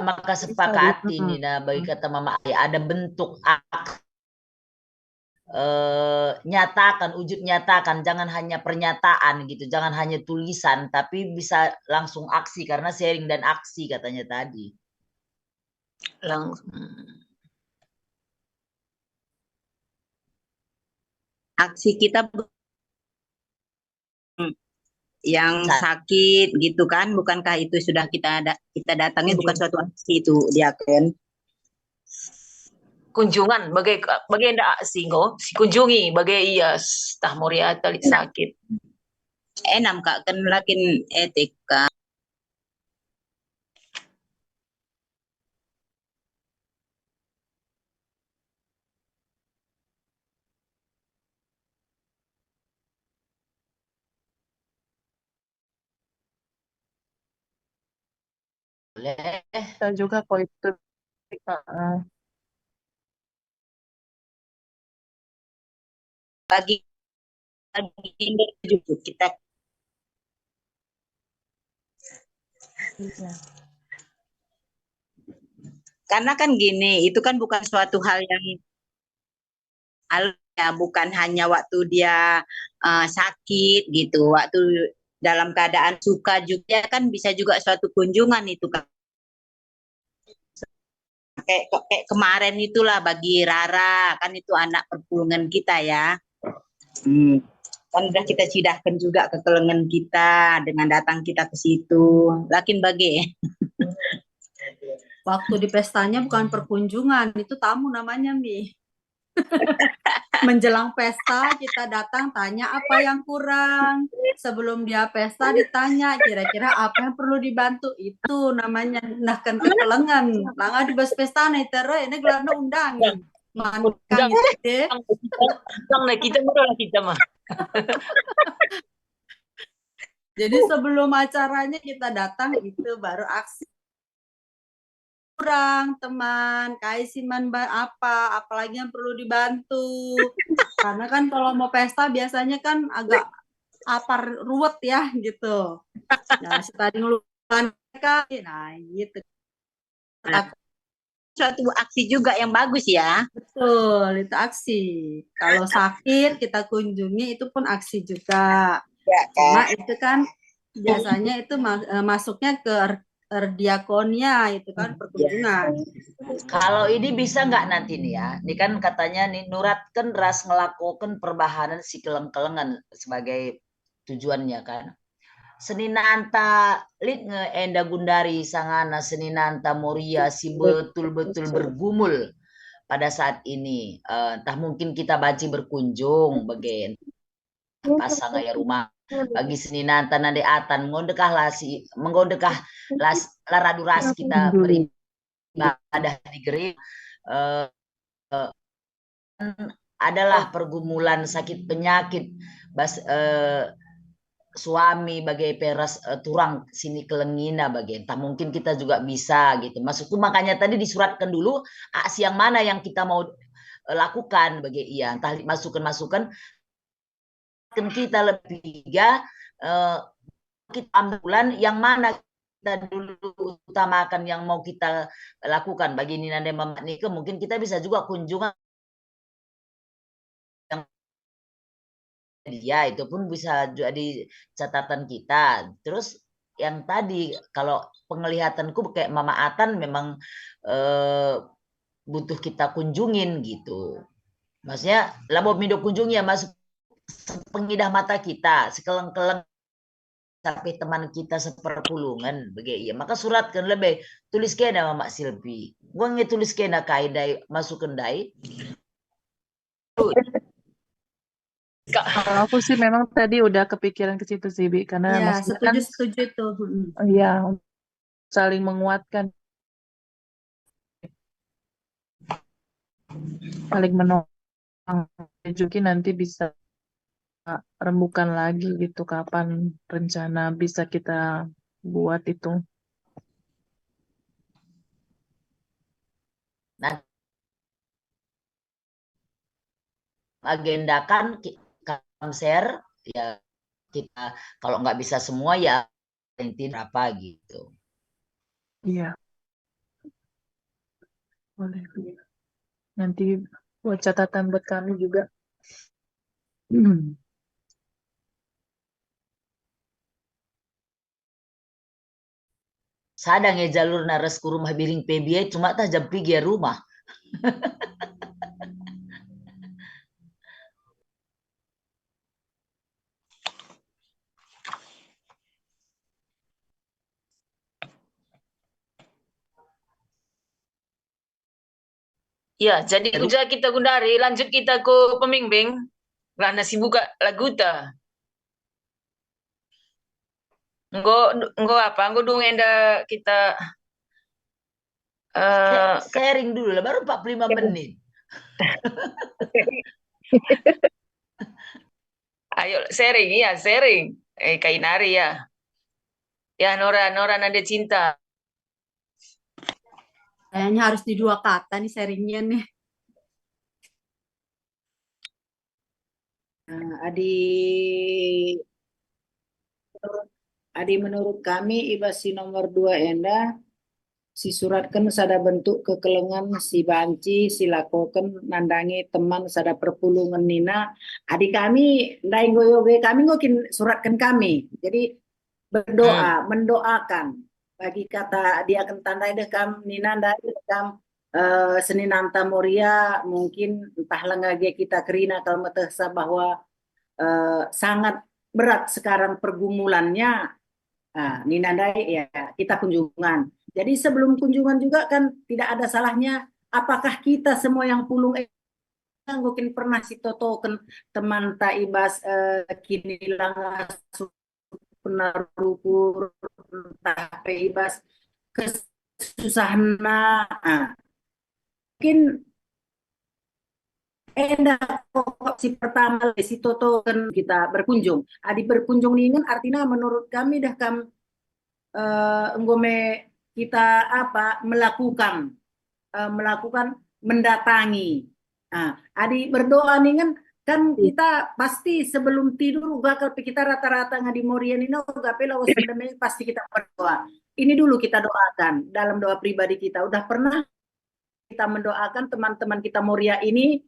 maka sepakati, mm-mm, nina bagi kata Mama Ali, ada bentuk ak-, eh, nyatakan, wujud nyatakan, jangan hanya pernyataan gitu, jangan hanya tulisan, tapi bisa langsung aksi, karena sharing dan aksi katanya tadi. Langsung. Aksi kita be-, yang sakit gitu kan, bukankah itu sudah kita da-, kita datangi, bukan suatu aksi itu, dia kan? Kunjungan, bage, bage enda aksi enggo, si kunjungi, bage ia, s-, tah Moria tali sakit. Enam, Kak, kan lakin etik, Kak. Boleh. Kita juga kok itu. Heeh. Bagi, bagi kita. Iya. Karena kan gini, itu kan bukan suatu hal yang al-, ya, bukan hanya waktu dia, eh, sakit gitu, waktu dalam keadaan suka juga kan bisa juga suatu kunjungan itu kan. Kayak, kayak kemarin itulah bagi Rara, kan itu anak perpulungen kita ya. Hmm. Kan udah kita cidahkan juga kekelengen kita dengan datang kita ke situ. Lakin bage. Waktu di pestanya bukan perkunjungan, itu tamu namanya, Mi. Menjelang pesta kita datang tanya apa yang kurang. Sebelum dia pesta ditanya kira-kira apa yang perlu dibantu. Itu namanya nahken kekelengen. Langa di bas pesta na itero, ini gelarna undangan. Mantan undang, itu deh. Undang deh kita mah, kita mah. Jadi sebelum acaranya kita datang itu baru aksi. Kurang, teman, kai si man ba-, apa, apalagi yang perlu dibantu. Karena kan kalau mau pesta biasanya kan agak apar ruwet ya gitu. Nah, si tadi ngeluh kan, nah gitu. Nah, suatu aksi juga yang bagus ya. Betul, itu aksi. Kalau sakit kita kunjungi itu pun aksi juga. Ya, cuma kan? Itu kan biasanya itu ma-, eh, masuknya ke r-, erdiakonia itu kan, perkunjungan. Kalau ini bisa nggak nanti nih ya? Ini kan katanya nih, nuratken ras ngelakoken perbahanen si keleng-kelengen sebagai tujuannya kan. Seninanta lit nge enda gundari sangana seninanta Moria si betul-betul bergumul pada saat ini. Eh, entah mungkin kita banci berkunjung bage pasang ya rumah bagi seninanta nande atan, enggo ndekah lah si, enggo ndekah las, la radu ras kita beribadah di gereja. Eh, eh, adalah pergumulan sakit penyakit bas, eh, suami bage pe ras, eh, turang sini kelengina bage. Entah mungkin kita juga bisa gitu. Maksudku makanya tadi disuratkan dulu aksi yang mana yang kita mau, eh, lakukan bage, iya. Entah masukan-masukan kita lebih, eh, kita ambil bulan yang mana kita dulu utamakan yang mau kita lakukan. Bagi ninande mamak nika mungkin kita bisa juga kunjungan yang dia itu pun bisa jadi catatan kita. Terus yang tadi kalau penglihatanku kayak Mama Atan memang, eh, butuh kita kunjungin gitu. Maksudnya labo mindo kunjungi ya, Mas, sepengidah mata kita, sekeleng-keleng sampai teman kita seperpulungen bage, iya. Maka suratkan lebe, tulis kena Mama Silvi. Gua nge tulis kena kai ndai, masuken ndai. Kalau aku sih memang tadi udah kepikiran ke situ sih, Bi, karena Ya, maksudnya kan setuju setuju itu. Mm-mm. Iya, saling menguatkan. Saling menolong. Juga nanti bisa rembukan lagi gitu, kapan rencana bisa kita buat itu. Nah, agendakan ki-, kam share, ya kita kalau nggak bisa semua ya inti berapa gitu. Iya. Boleh. Nanti buat catatan buat kami juga. Hmm. Sada nge jalurna ras ku rumah Biring Pebi e, cuma tah jam piga rumah. Ya, jadi uja kita gundari, lanjut kita ku pembimbing. Lah nasi buka laguta. Enggo, enggo apa? Enggo dung enda kita, eh, sharing dulu lah, baru empat puluh lima menit. Ayo sharing, iya sharing. Eh, kai nari ya. Ya, Nora, Nora nande cinta. Kayaknya harus di dua kata nih sharingnya nih. Nah, adi, adi menurut kami, i bas si nomor dua enda, sisuratken sada bentuk kekelengen si banci silakoken nandangi teman sada perpulungen nina, adi kami ndai enggo ioge kami enggo kin suratken kami. Jadi berdoa, mendoakan. Bagi kata diaken tandai deh kam nina ndai deh kam, eh, seninanta Moria mungkin entah langa gia kita kerina kal metehsa bahwa, eh, sangat berat sekarang pergumulannya. Ah, nina ndai ya kita kunjungan. Jadi sebelum kunjungan juga kan tidak ada salahnya apakah kita semua yang pulung enggo kin pernah sitotoken temanta i bas, eh, kinilanga sukena rukur, ntah pe i bas kesusahenna. Ah. Mungkin enda pokok si pertama sitotoken kita berkunjung. Adi berkunjung ningen artina menurut kami dah kam, eh, enggo me kita apa, melakukan, eh, melakukan mendatangi. Nah, adi berdoa ningen kan kita pasti sebelum tidur uga kal pe kita rata-rata ngadi Moria nina uga pe lawes endeme pasti kita berdoa. Ini dulu kita doakan dalam doa pribadi kita. Udah pernah kita mendoakan teman-teman kita Moria ini,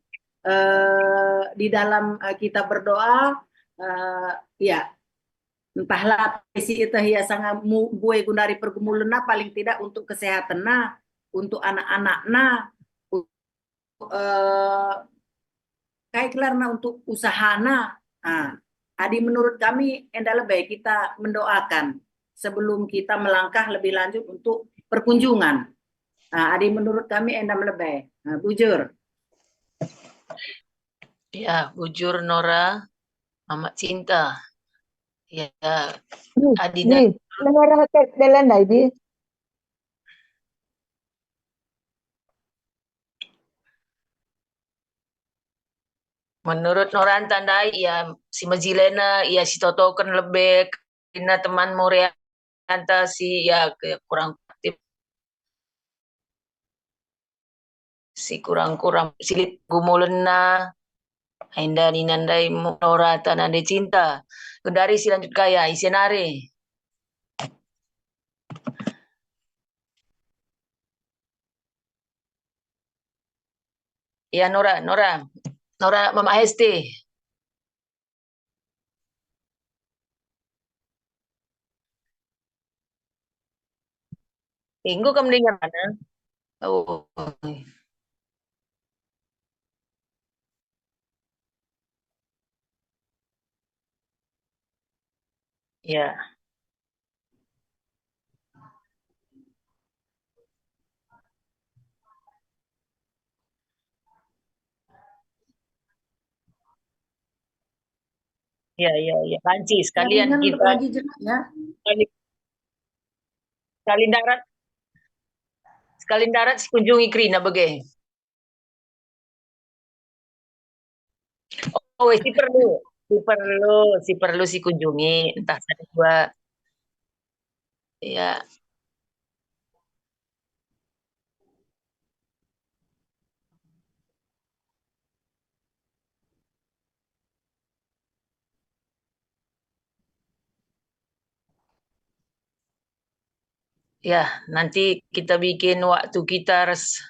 eh, di dalam, eh, kita berdoa, eh, ya, Entahlah pe si ieteh ia sanga mu-, mbue gundari pergumulenna, paling tidak untuk kesehatenna, untuk anak-anakna, u-, eh, kai kelarna untuk usahana. Ah, adi menurut kami enda lebe kita mendoakan sebelum kita melangkah lebih lanjut untuk perkunjungan. Ah, adi menurut kami enda lebe. Ah, bujur. Ya, bujur Nora, Mama Cinta. Ya, Ih, adi ih, da- Nora ke dalan ndai, Bi? Menurut Noranta ndai, ya, si mejilena, ya, si totoken lebe, kerina teman Morianta si, ya, ke-, kurang aktif, si kurang-kurang, si lit gumulenna, enda nina ndai Noranta nande Cinta. Gendari si lanjut kai, ise nari. Ya, Nora, Nora. Nora, Mama Hesti. Enggo kam dengar mana? Oh. Ya. Ya, ya, ya. Banci sekalian Jaringan kita lagi jelek, ya. Sekali, sekali darat, sekali darat sikunjungi kerina bage. Oh, si perlu, si perlu, si perlu sikunjungi, entah sada dua. Ya. Ya, nanti kita bikin waktu kita ras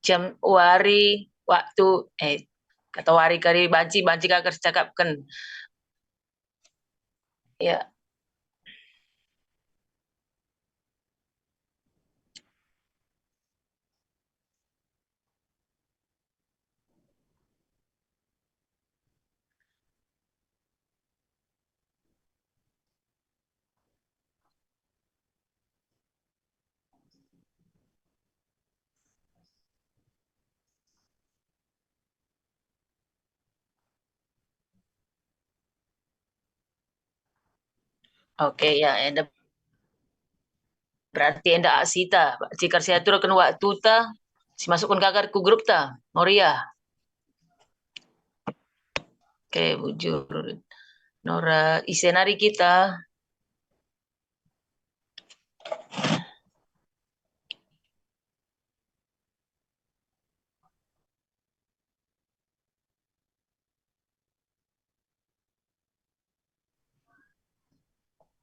jam wari, waktu, eh, kata wari kari banci, banci ka cakapken. Ya. Oke, ya, enda berarti enda aksita, cikar si aturken waktuta, si masukkan kakak ku grupta, Moria. Oke, bujur. Nora, ise nari kita.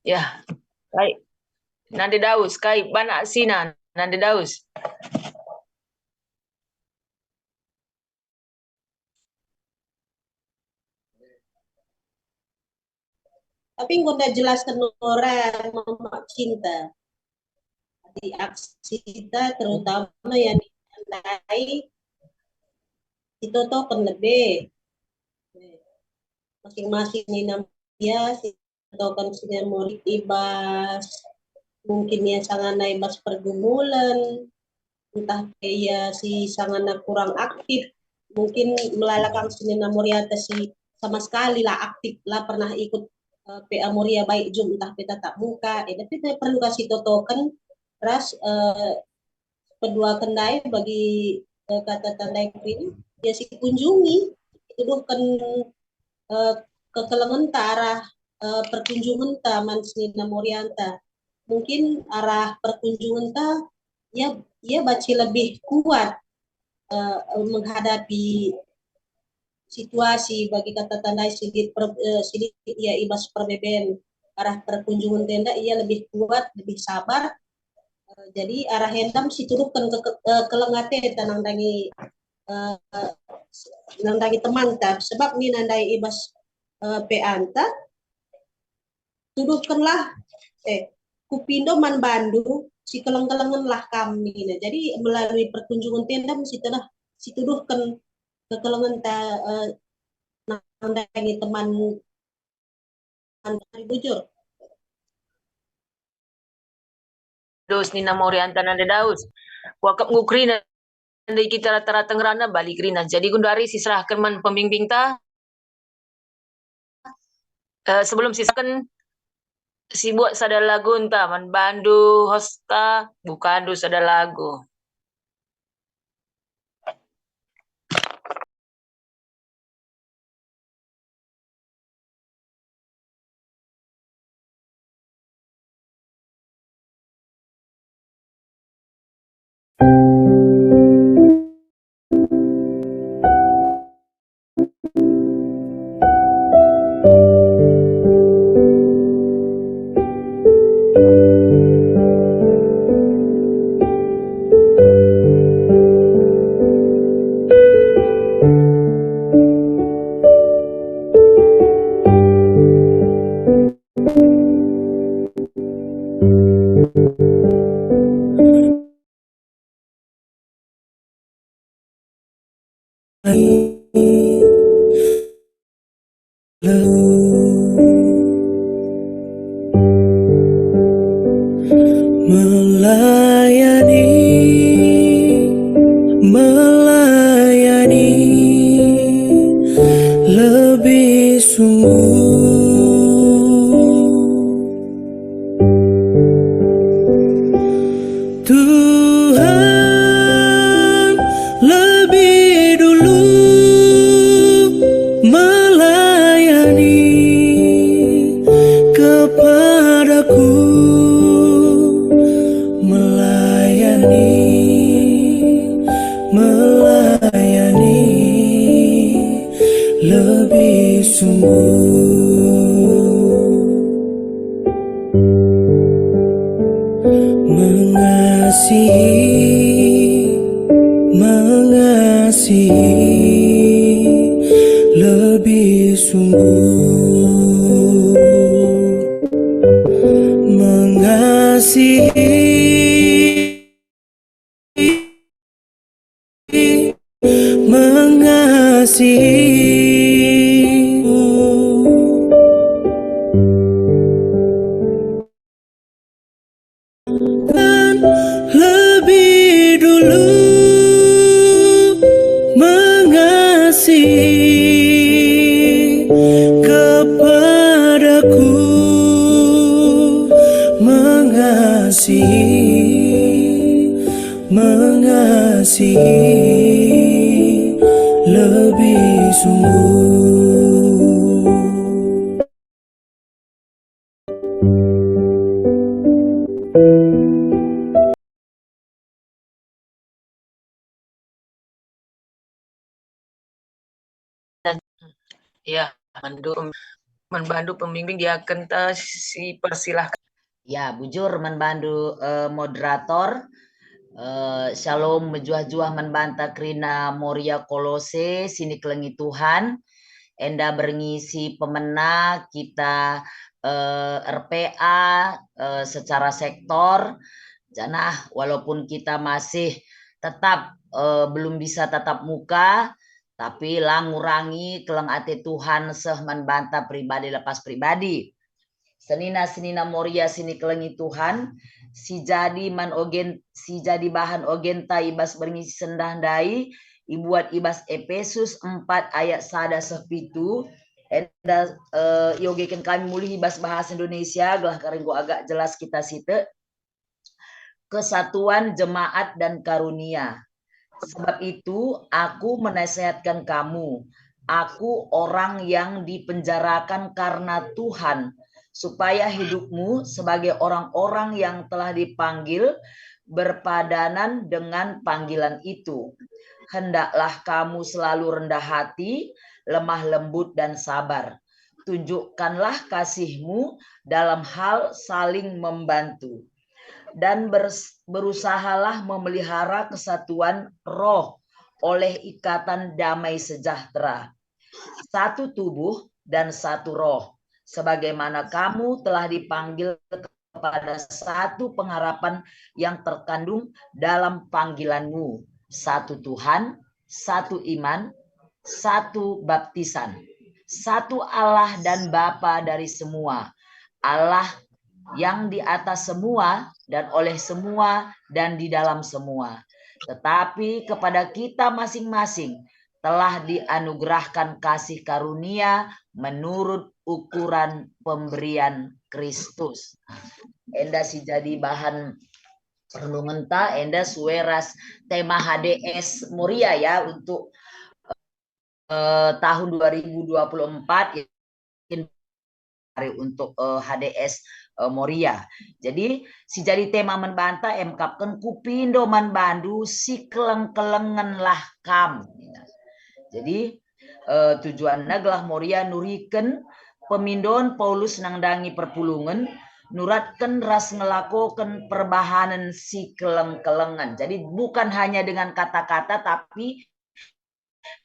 Ya, kai. Nande Daus, kai bana sina, Nande Daus. Tapi enggo nda jelasken Nora Mama Cinta. Di aksita terutama yang ndai, itotoken lebe. Masing-masing nina Moria, si totoken si Moria i bas, mungkin ia sangana i bas pergumulen, ntah pe ia si sangana kurang aktif, mungkin melala kang si nina Morianta si sama sekali la aktif, la pernah ikut, eh, P A Moria baik Zoom ntah pe tatap muka, eh, tapi pe perlu kah si totoken ras, eh, peduaken ndai bagi, eh, kata tandai kerina, ia si kunjungi, ituduhken, eh, kekelengenta arah, eh, perkunjungenta man si nina Morianta. Mungkin arah perkunjungenta, ia, ia banci lebih kuat, eh, menghadapi situasi bagi kata tandai si lit per-, eh, si lit ia i bas perbeben arah perkunjungenta enda, ia lebih kuat, lebih sabar. Eh, jadi arah enda me situduhken ke, ke, eh, keleng ateta nandangi, eh, nandangi temanta. Sebab nina ndai i bas, eh, P A-nta, tuduhkenlah, eh, kupindo man bandu, sikeleng-kelengenlah kam nina. Jadi melalui perkunjungan tenda mesti telah situduhken kekelengenta, eh, nandangi teman, teman bujur. Daus nina Morianta nande Daus. Kuakap nggo kerina nande kita rata-rata ngerana bali kerina. Jadi gundari siserahken man pembimbingta. Eh, sebelum siserahken, sibuat sada lagu enta man bandu hosta, bukandu sada lagu. Melayani, melayani lebih sungguh. Tuhan lebih dulu melayani kepadaku, melayani, melayani lebih sungguh. Mengasihi, mengasihi lebih sungguh. Mengasihi, mengasihi. Dan lebih dulu mengasihi kepadaku, mengasihi, mengasihi lebih sungguh. Ya, mandu, man bandu pembimbing diakenta sipersilahken. Ya, bujur man bandu, eh, moderator. Eh, shalom mejuah-juah man banta kerina Moria Kolose, sinikelengi Tuhan. Enda berngi si pemena kita, eh, R P A, eh, secara sektor. Janah walaupun kita masih tetap, eh, belum bisa tatap muka, tapi la ngurangi keleng ate Tuhan seh man banta pribadi lepas pribadi. Senina-senina Moria sinikelengi Tuhan, si jadi man ogen, si jadi bahan ogenta i bas berngi si sendah ndai, ibuat i bas Epesus empat ayat sada seh pitu, enda, eh, iogeken kami mulih i bas bahasa Indonesia, gelah kari enggo agak jelas kita sitik. Kesatuan jemaat dan karunia. Sebab itu, aku menasehatkan kamu, aku orang yang dipenjarakan karena Tuhan, supaya hidupmu sebagai orang-orang yang telah dipanggil berpadanan dengan panggilan itu. Hendaklah kamu selalu rendah hati, lemah lembut, dan sabar. Tunjukkanlah kasihmu dalam hal saling membantu. Dan bers-, berusahalah memelihara kesatuan roh oleh ikatan damai sejahtera. Satu tubuh dan satu roh, sebagaimana kamu telah dipanggil kepada satu pengharapan yang terkandung dalam panggilanmu, satu Tuhan, satu iman, satu baptisan, satu Allah dan Bapa dari semua, Allah yang di atas semua dan oleh semua dan di dalam semua. Tetapi kepada kita masing-masing telah dianugerahkan kasih karunia menurut ukuran pemberian Kristus. Enda si jadi bahan renungenta, enda sue ras tema H D S Moria ya, untuk eh, tahun dua ribu dua puluh empat ya, hari untuk eh, H D S eh, Moria. Jadi si jadi tema man banta emkapken kupindo man bandu si keleng-kelengenlah kam. Jadi eh, tujuanna gelah Moria nuriken pemindon Paulus nandangi perpulungen, nuratken ras ngelakoken perbahanen si keleng-kelengen. Jadi bukan hanya dengan kata-kata, tapi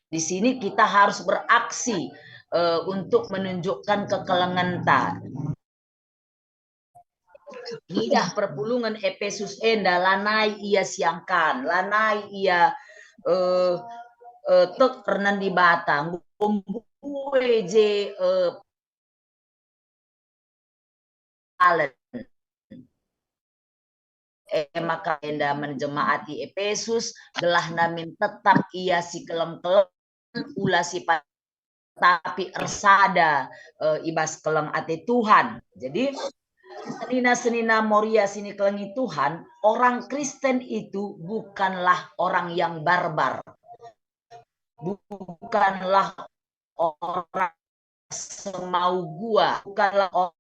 di sini kita harus beraksi eh, untuk menunjukkan kekelengenta. Ngidah perpulungen Epesus enda, lanai ia siangkan, lanai ia eh, eh, tek kernan Dibata, mbue je eh, alen. E maka enda man jemaat i Epesus, gelah namin tetap ia si keleng-keleng, ula si pa-, tapi ersada eh, i bas keleng ate Tuhan. Jadi senina-senina Moria si nikelengi Tuhan, orang Kristen itu bukanlah orang yang barbar, bukanlah orang semau gua, bukanlah orang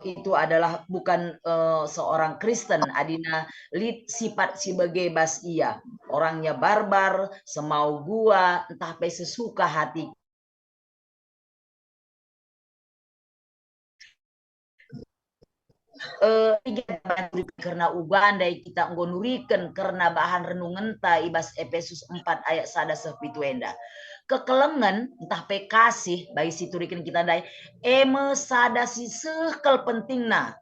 itu adalah bukan eh, seorang Kristen, adina lit sifat si bage bas ia. Orangnya barbar, semau gua, ntah pe sesuka hati. Eh, kerna uga ndai kita enggo nuriken kerna bahan renungenta i bas Epesus empat ayat sada seh pitu enda. Kekelengen ntah pe kasih bagi si turiken kita ndai, e me sada si seh kal pentingna.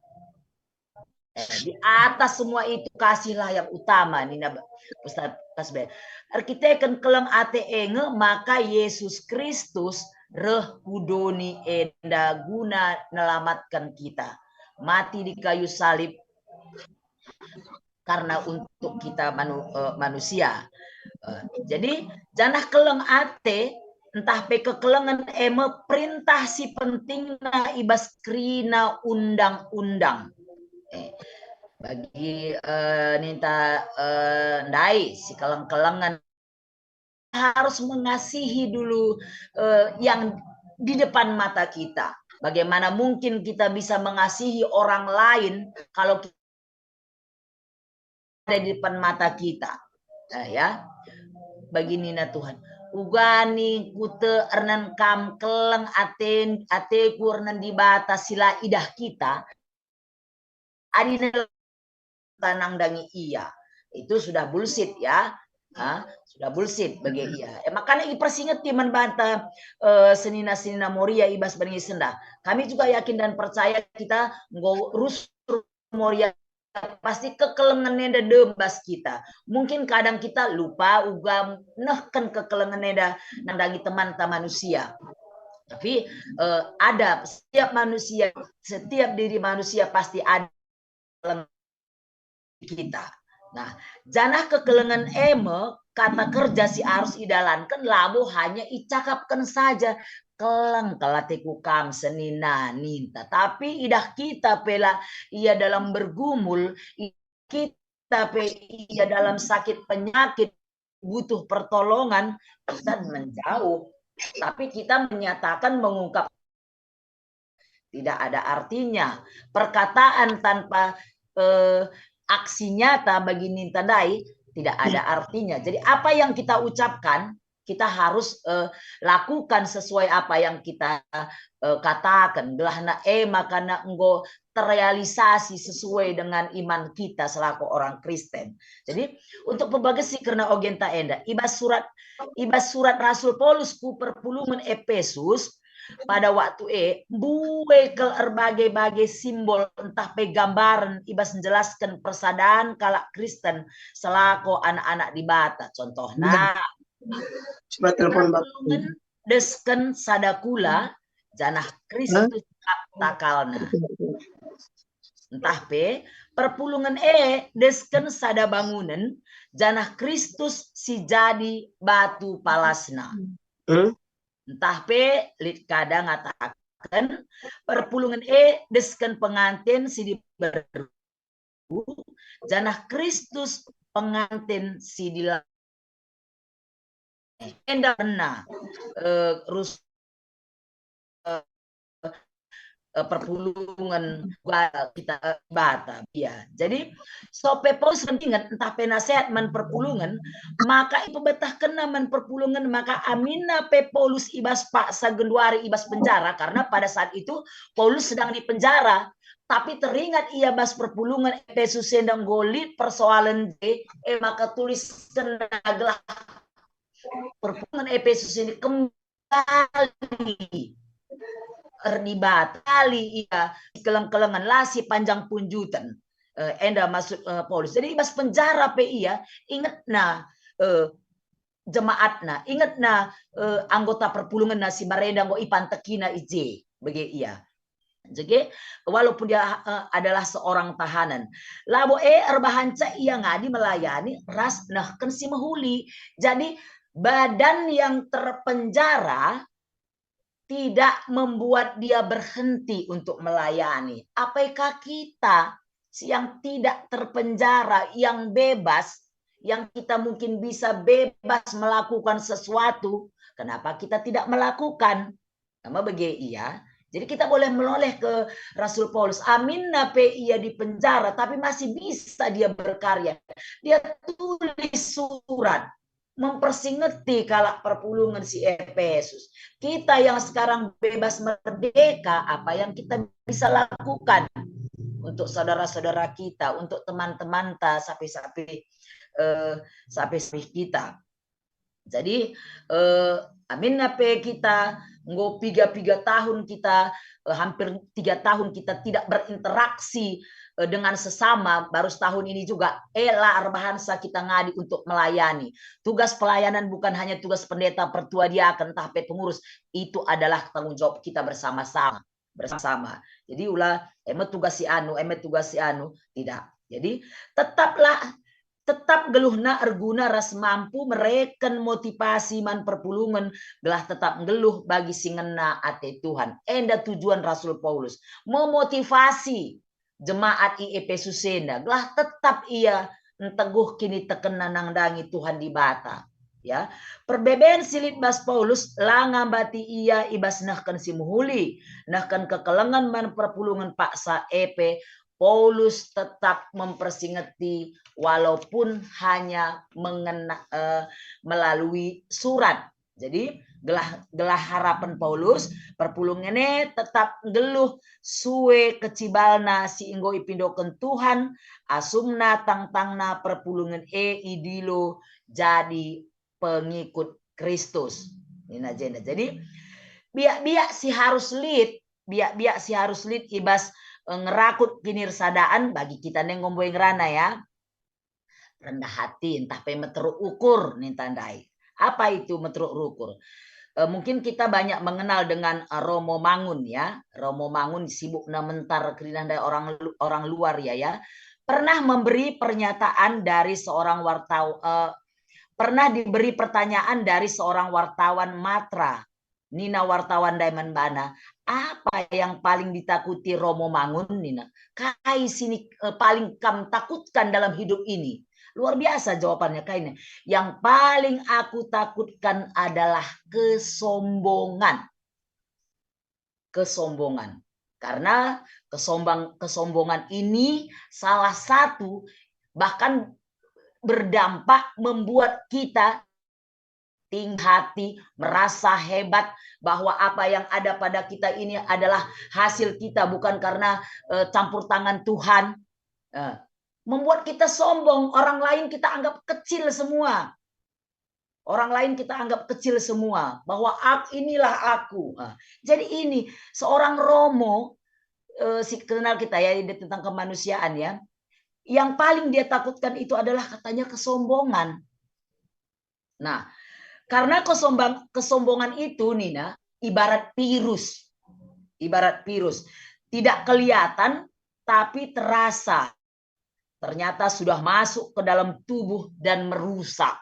Eh, di atas semua itu, kasihlah yang utama, nina Ustaz Kasbe. Erkiteken keleng ate e nge maka Yesus Kristus reh ku doni enda guna nelamatken kita. Mati di kayu salib karena untuk kita manu, uh, manusia. Uh, jadi janah keleng ate ntah pe kekelengen e me perintah si pentingna i bas kerina undang-undang. Eh, bagi uh, ninta uh, ndai si keleng-kelengen harus mengasihi dulu uh, yang di depan mata kita. Bagaimana mungkin kita bisa mengasihi orang lain kalau ada di depan mata kita? Nah, ya, bagi nina Tuhan, ugani kute ernan kam keleng aten ateku ernan Dibata si la idah kita. Adi tanang dangi ia, itu sudah bullshit ya. Ha, sudah bullshit bagi ia. Eh, makanya ipersingeti man banta eh, senina-senina Moria i bas berngi sendah. Kami juga yakin dan percaya kita enggo rusur Moria, pasti kekelengen enda dem bas kita. Mungkin kadang kita lupa uga nehken kekelengen enda nandangi temanta manusia. Tapi eh, ada setiap manusia, setiap diri manusia pasti ada kita. Nah, janah kekelengen e me kata kerja si arus idalanken labo hanya icakapken saja, keleng kal ateku kam senina ninta. Tapi idah kita pe la ia dalam bergumul, kita pe ia dalam sakit penyakit, butuh pertolongan, kita menjauh. Tapi kita menyatakan, mengungkap, tidak ada artinya. Perkataan tanpa eh, aksi nyata bagi ninta ndai tidak ada artinya. Jadi apa yang kita ucapkan, kita harus eh, lakukan sesuai apa yang kita eh, katakan. Gelahna e makana enggo terrealisasi sesuai dengan iman kita selaku orang Kristen. Jadi untuk pebagesi kerna ogenta enda, i bas surat i bas surat Rasul Paulus ku perpulungen Epesus, pada waktu e, mbue kal erbage-bage simbol ntah pe gambaren i bas njelasken persadan kalak Kristen selaku anak-anak Dibata. Contohna, Coba telepon Bang. Perpulungen desken sada kula, janah Kristus kap takalna. Ntah pe, perpulungen e desken sada bangunen, janah Kristus si jadi batu palasna. Hmm? Ntah pe lit kada ngataken, perpulungen e desken penganten si diberu, janah Kristus penganten si dila-, enda pernah, eh, rus-, eh, eh, perpulungen gua kita, eh, Dibata. Ya. Jadi, sope Paulus kan inget, ntah pe nasehat man perpulungen, maka ipebetahkenna man perpulungen, maka aminna pe Paulus i bas paksa genduari i bas penjara, karena pada saat itu Paulus sedang di penjara. Tapi teringat ia bas perpulungen Epesus enda enggo lit persoalen je, e maka tuliskenna gelah perpulungen Epesus ini kembali erdibata kali ia keleng-kelengen, la si panjang punjuten. Eh, enda maksud, eh, Paulus. Jadi i bas penjara pe ia ingetna, eh, jemaatna, ingetna, eh, anggota perpulungenna si marenda enggo ipantekina i je, bage ia. Jadi, walaupun dia, eh, adalah seorang tahanan, labo e erbahanca ia ngadi melayani ras nehken si mehuli. Jadi, badan yang terpenjara tidak membuat dia berhenti untuk melayani. Apaikah kita yang tidak terpenjara, yang bebas, yang kita mungkin bisa bebas melakukan sesuatu, kenapa kita tidak melakukan? Sama bage ia. Jadi kita boleh menoleh ke Rasul Paulus. Aminna pe ia di penjara, tapi masih bisa dia berkarya. Dia tulis surat mempersingeti kalak perpulungen si Epesus. Kita yang sekarang bebas merdeka, apa yang kita bisa lakukan untuk saudara-saudara kita, untuk teman-temanta, sapih-sapih, eh, sapih-sapih kita. Jadi, eh, aminna pe kita enggo piga-piga tahun kita, eh, hampir tiga tahun kita tidak berinteraksi, eh, dengan sesama, baru setahun ini juga, eh, la erbahansa kita ngadi untuk melayani. Tugas pelayanan bukan hanya tugas pendeta, pertua diaken, ntah pe pengurus, itu adalah tanggung jawab kita bersama-sama. Bersama. Jadi ula, eme tugas si anu, eme tugas si anu, tidak. Jadi tetaplah, tetap geluhna erguna ras mampu mereken motivasi man perpulungen gelah tetap nggeluh bagi si ngena ate Tuhan. Enda tujuan Rasul Paulus, memotivasi jemaat i Epesus enda gelah tetap ia nteguh kinitekenna nandangi Tuhan Dibata. Ya, perbeben si lit bas Paulus la ngambati ia i bas nehken si mehuli, nehken kekelengen man perpulungen paksa, e pe Paulus tetap mempersingeti walaupun hanya mengena, eh, melalui surat. Jadi, gelah, gelah harapen Paulus, perpulungen e tetap nggeluh sue kecibalna si enggo ipindoken Tuhan, asumna tangtangna perpulungen e idilo jadi pengikut Kristus. Nina jenda. Jadi, biak-biak si harus lit, biak-biak si harus lit i bas, eh, ngerakut kinirsadaan bagi kita nenggo mbue ngerana, ya. Rendah hati, ntah pe meteruk ukur, ninta ndai. Apa itu meteruk ukur? Eh, mungkin kita banyak mengenal dengan, eh, Romo Mangun, ya. Romo Mangun sibuk nementar kerina ndai orang lu-, orang luar, ya, ya. Pernah memberi pernyataan dari seorang wartawan, eh, pernah diberi pertanyaan dari seorang wartawan Matra. Nina wartawan ndai man bana, "Apa yang paling ditakuti Romo Mangun?" nina. "Kai sini, eh, paling kam takutkan dalam hidup ini?" Luar biasa jawabannya, kaina, "Yang paling aku takutkan adalah kesombongan." Kesombongan. Karena kesombong-, kesombongan ini salah satu bahkan berdampak membuat kita tinggi hati, merasa hebat bahwa apa yang ada pada kita ini adalah hasil kita, bukan karena, eh, campur tangan Tuhan. Eh, membuat kita sombong, orang lain kita anggap kecil semua. Orang lain kita anggap kecil semua, bahwa ak-, inilah aku. Nah, jadi ini seorang Romo, eh, si kenal kita ya, di tentang kemanusiaan ya, yang paling dia takutkan itu adalah katanya kesombongan. Nah, karena kesombong-, kesombongan itu, Nina, ibarat virus. Ibarat virus. Tidak kelihatan, tapi terasa. Ternyata sudah masuk ke dalam tubuh dan merusak.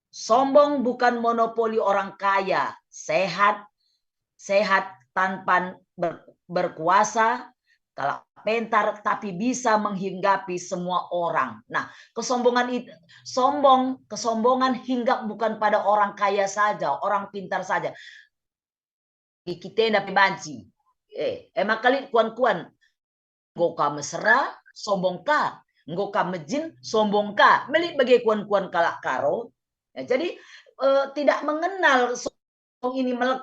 Sombong bukan monopoli orang kaya, sehat, sehat tanpa ber-, berkuasa, kalak pentar, tapi bisa menghinggapi semua orang. Nah, kesombongan itu, sombong, kesombongan hinggap bukan pada orang kaya saja, orang pintar saja. Kita enda pe banci. Eh, emaka lit kuan-kuan. Enggo ka mesera, sombong ka. Enggo ka mejin, sombong ka. Melit bage kuan-kuan kalak Karo. Ya, jadi, eh, tidak mengenal sombong ini melek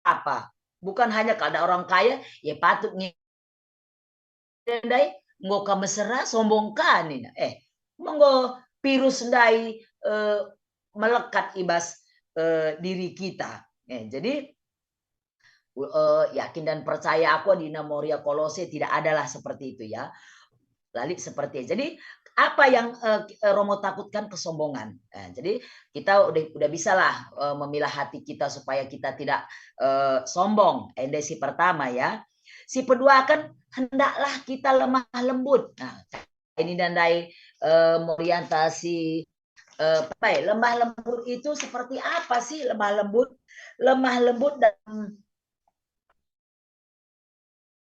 apa. Bukan hanya kalau ada orang kaya, ya patut nge-, ndai, enggo ka mesera, sombong ka nina. Eh, menggo virus ndai, eh, melekat i bas, eh, diri kita. Eh, jadi, eh, yakin dan percaya aku, adina Moria Kolose, tidak adalah seperti itu ya. Lali seperti itu. Jadi, apa yang, eh, eh, Romo takutkan? Kesombongan. Eh, jadi, kita udah, udah bisalah, eh, memilah hati kita supaya kita tidak, eh, sombong. Enda si pertama ya. Si peduaken, hendaklah kita lemah lembut. Nah, ini ndai, eh, Morianta si, eh, apa ya, lemah lembut itu seperti apa sih lemah lembut? Lemah lembut dan,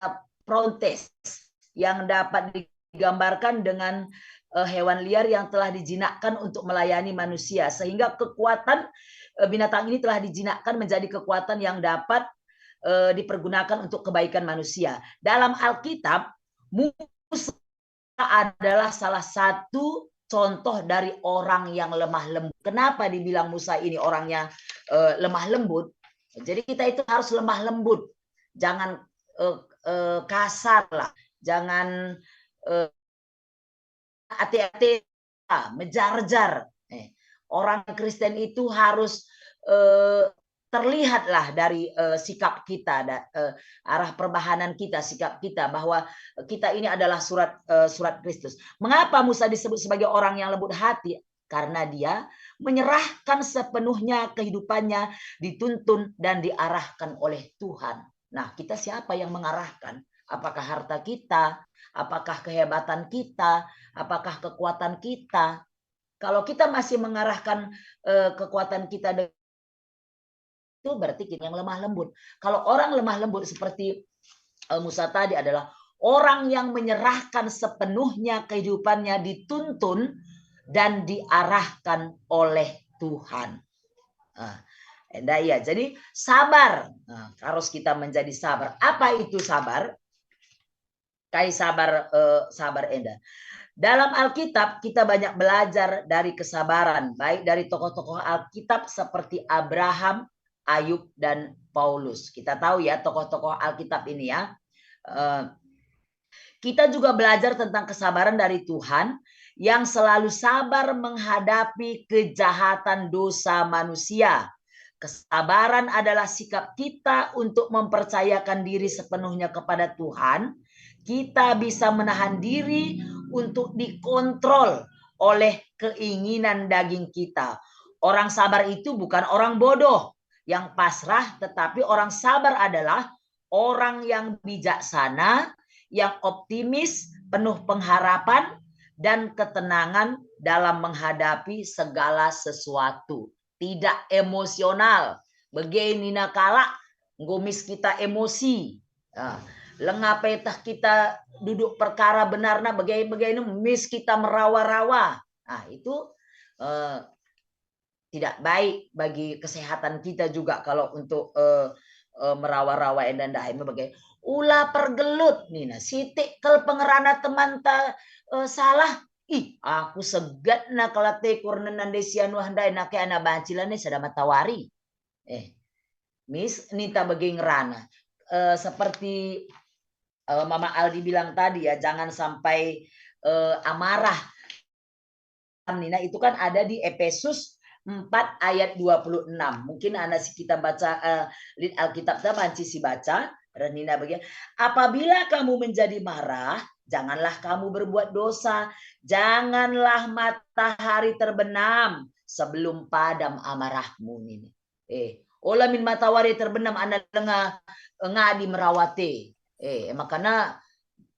eh, prontes yang dapat digambarkan dengan, eh, hewan liar yang telah dijinakkan untuk melayani manusia, sehingga kekuatan, eh, binatang ini telah dijinakkan menjadi kekuatan yang dapat, eh, dipergunakan untuk kebaikan manusia. Dalam Alkitab, Musa adalah salah satu contoh dari orang yang lemah lembut. Kenapa dibilang Musa ini orangnya, eh, lemah lembut? Jadi kita itu harus lemah lembut, jangan, eh, eh, kasar lah, jangan, eh, ate-ate, mejar-jar. Eh, orang Kristen itu harus, eh, terlihatlah dari, eh, sikap kita, da-, eh, arah perbahanan kita, sikap kita, bahwa kita ini adalah surat, eh, surat Kristus. Mengapa Musa disebut sebagai orang yang lembut hati? Karena dia menyerahkan sepenuhnya kehidupannya, dituntun dan diarahkan oleh Tuhan. Nah, kita siapa yang mengarahkan? Apakah harta kita? Apakah kehebatan kita? Apakah kekuatan kita? Kalau kita masih mengarahkan, eh, kekuatan kita de-, itu berarti kita yang lemah lembut. Kalau orang lemah lembut seperti, eh, Musa tadi adalah orang yang menyerahkan sepenuhnya kehidupannya, dituntun dan diarahkan oleh Tuhan. Ah, enda ia. Jadi sabar. Nah, harus kita menjadi sabar. Apa itu sabar? Kai sabar, eh, sabar enda. Dalam Alkitab, kita banyak belajar dari kesabaran, baik dari tokoh-tokoh Alkitab seperti Abraham, Ayub, dan Paulus. Kita tahu ya, tokoh-tokoh Alkitab ini ya. Eh, kita juga belajar tentang kesabaran dari Tuhan yang selalu sabar menghadapi kejahatan dosa manusia. Kesabaran adalah sikap kita untuk mempercayakan diri sepenuhnya kepada Tuhan. Kita bisa menahan diri untuk dikontrol oleh keinginan daging kita. Orang sabar itu bukan orang bodoh yang pasrah, tetapi orang sabar adalah orang yang bijaksana, yang optimis, penuh pengharapan, dan ketenangan dalam menghadapi segala sesuatu. Tidak emosional. Bage nina kalak, enggo mis kita emosi. Ah, langa pe teh kita duduk perkara benarna, bage-bage mis kita merawa-rawa. Nah, itu, eh, tidak baik bagi kesehatan kita juga kalau untuk, eh, eh, merawa-rawa enda ndai. Me bage, ula pergelut nina, sitik kal pe ngerana temanta, eh, salah. Ih, aku segetna kal ateku ernena ndai si Anuah ndai, nake anak banci lanai sada matawari. Eh, mis, ninta bage ngerana. Eh, seperti, eh, Mama Aldi bilang tadi ya, jangan sampai, eh, amarah. nina itu kan ada di Efesus empat ayat dua puluh enam. Mungkin anda si kita baca, eh, lit Alkitab ta banci si baca, reh nina bagi, "Apabila kamu menjadi marah, janganlah kamu berbuat dosa. Janganlah matahari terbenam sebelum padam amarahmu," nina. Eh, ola min matawari terbenam anda denga, eh, ngadi merawate. Eh, makana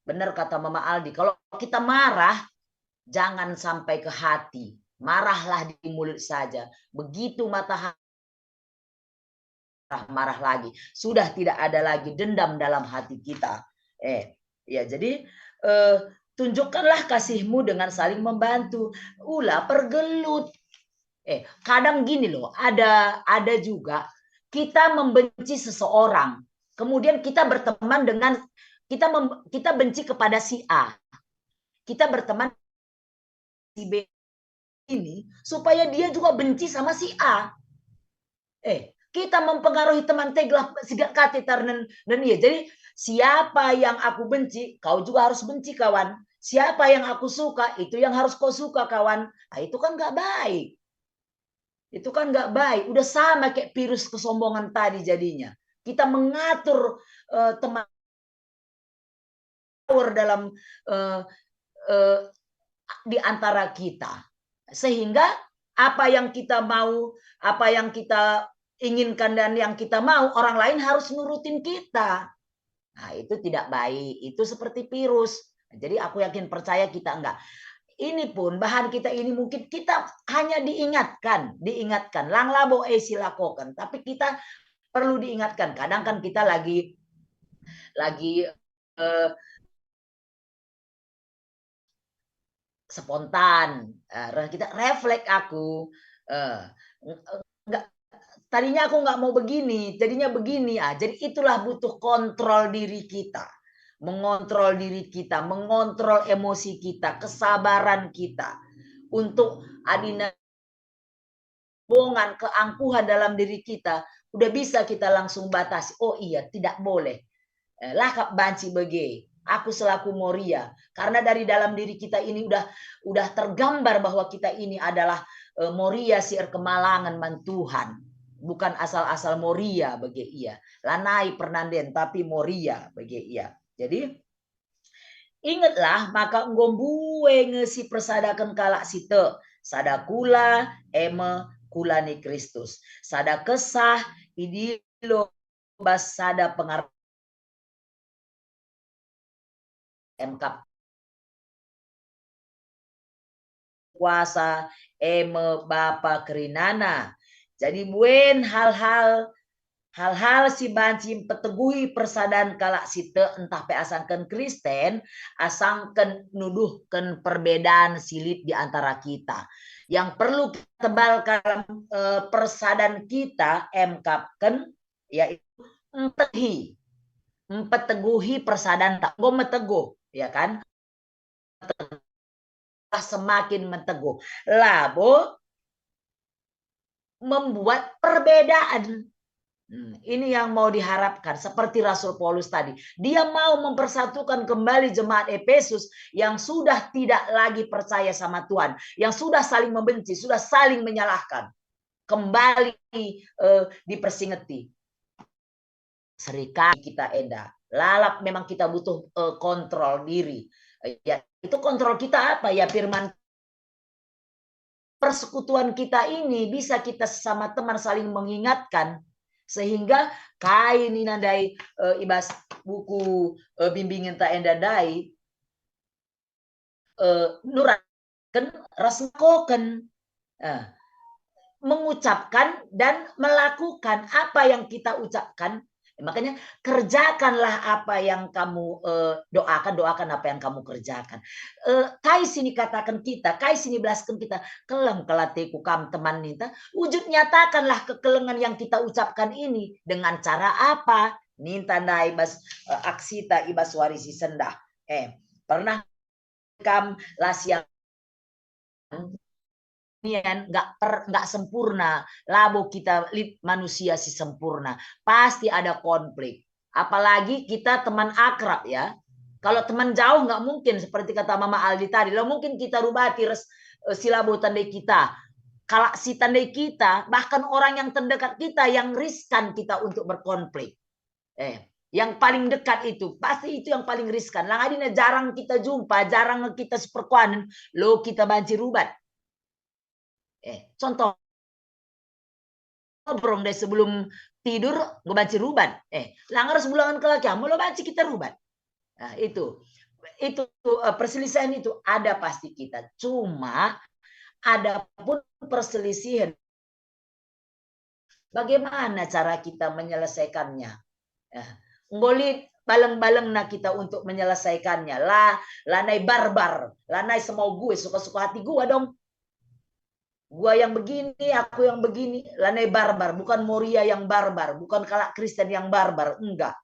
benar kata Mama Aldi, kalau kita marah, jangan sampai ke hati. Marahlah di mulut saja. Begitu matahari marah lagi. Sudah tidak ada lagi dendam dalam hati kita. Eh, ya, jadi, eh, tunjukkanlah kasihmu dengan saling membantu. Ula pergelut. Eh, kadang gini loh, ada ada juga kita membenci seseorang, kemudian kita berteman dengan kita mem, kita benci kepada si A. Kita berteman si B ini supaya dia juga benci sama si A. Eh, kita mempengaruhi teman teglah siga kate tar nen, nen ia. Jadi, siapa yang aku benci, kau juga harus benci, kawan. Siapa yang aku suka, itu yang harus kau suka, kawan. Ah, itu kan nggak baik. Itu kan nggak baik. Udah sama kayak virus kesombongan tadi jadinya. Kita mengatur, eh, teman dalam, eh, eh, di antara kita. Sehingga apa yang kita mau, apa yang kita inginkan dan yang kita mau, orang lain harus nurutin kita. Nah, itu tidak baik. Itu seperti virus. Jadi aku yakin percaya kita enggak. Ini pun bahan kita ini mungkin kita hanya diingatkan, diingatkan. Lang labo e silakoken, tapi kita perlu diingatkan. Kadang kan kita lagi lagi, eh, spontan, eh, re-, kita refleks aku, eh, ng-, enggak, tadinya aku nggak mau begini, jadinya begini. Ah, jadi itulah butuh kontrol diri kita. Mengontrol diri kita, mengontrol emosi kita, kesabaran kita. Untuk adina bongan, keangkuhan dalam diri kita, udah bisa kita langsung batasi. Oh iya, tidak boleh. Eh, lah kap banci bage. Aku selaku Moria, karena dari dalam diri kita ini udah udah tergambar bahwa kita ini adalah, eh, Moria si erkemalangen man Tuhan. Bukan asal-asal Moria bage ia. Lanai pernanden, tapi Moria bage ia. Jadi, ingetlah maka enggo mbue nge si persadaken kalak si tek, sada kula, e me kula ni Kristus. Sada kesah, idilo bas sada pengar-, emkap kuasa, e me Bapa kerinana. Jadi buen hal-hal, hal-hal si banci mpeteguhi persadan kalak si tek ntah pe asangken Kristen, asangken nuduhken perbedaan si lit di antara kita. Yang perlu kita tebalkan, eh, persadan kita, emkapken, yaitu mpeteguhi, mpeteguhi persadan ta, enggo meteguh, ya kan? Semakin meteguh. Labo membuat perbedaan. Hmm, ini yang mau diharapkan, seperti Rasul Paulus tadi. Dia mau mempersatukan kembali jemaat Efesus yang sudah tidak lagi percaya sama Tuhan, yang sudah saling membenci, sudah saling menyalahkan. Kembali, eh, dipersingeti. Serikali kita enda. Lalap memang kita butuh, eh, kontrol diri. Eh, ya, itu kontrol kita apa? Ya, firman persekutuan kita ini bisa kita sesama teman saling mengingatkan, sehingga kai nina ndai, eh, i bas buku, eh, bimbingen ta enda ndai, eh, nuraken ras lakoken. Eh, mengucapkan dan melakukan apa yang kita ucapkan. Makanya kerjakanlah apa yang kamu, eh, doakan, doakan apa yang kamu kerjakan. Eh, kai si nikataken kita, kai si nibelasken kita, keleng kal ateku kam teman ninta, wujud nyatakanlah kekelengen yang kita ucapkan ini dengan cara apa? Ninta ndai bas, eh, aksita i bas wari si sendah. Eh, pernah kam la siap nian, nggak per-, nggak sempurna, labo kita lit manusia si sempurna. Pasti ada konflik. Apalagi kita teman akrab, ya. Kalau teman jauh nggak mungkin, seperti kata Mama Aldi tadi, lo mungkin kita rubati res, eh, si labo tandai kita, kalak si tandai kita, bahkan orang yang terdekat kita yang riskan kita untuk berkonflik. Eh, yang paling dekat itu, pasti itu yang paling riskan. Lang adina jarang kita jumpa, jarang kita seperkuanen, lo kita banci rubat. Eh, contoh, ngobrol deh sebelum tidur, enggo banci rubat. Eh, lang arus bulangen kelaki, ah, mula banci kita rubat. Nah, itu. Itu, eh, perselisihan itu ada pasti kita. Cuma, ada pun perselisihan, bagaimana cara kita menyelesaikannya? Eh, enggo lit baleng-balengna kita untuk menyelesaikannya. La, lanai barbar, lanai semau gue, suka-suka hati gua dong. Gua yang begini, aku yang begini, lanai barbar, bukan Moria yang barbar, bukan kalak Kristen yang barbar, enggak.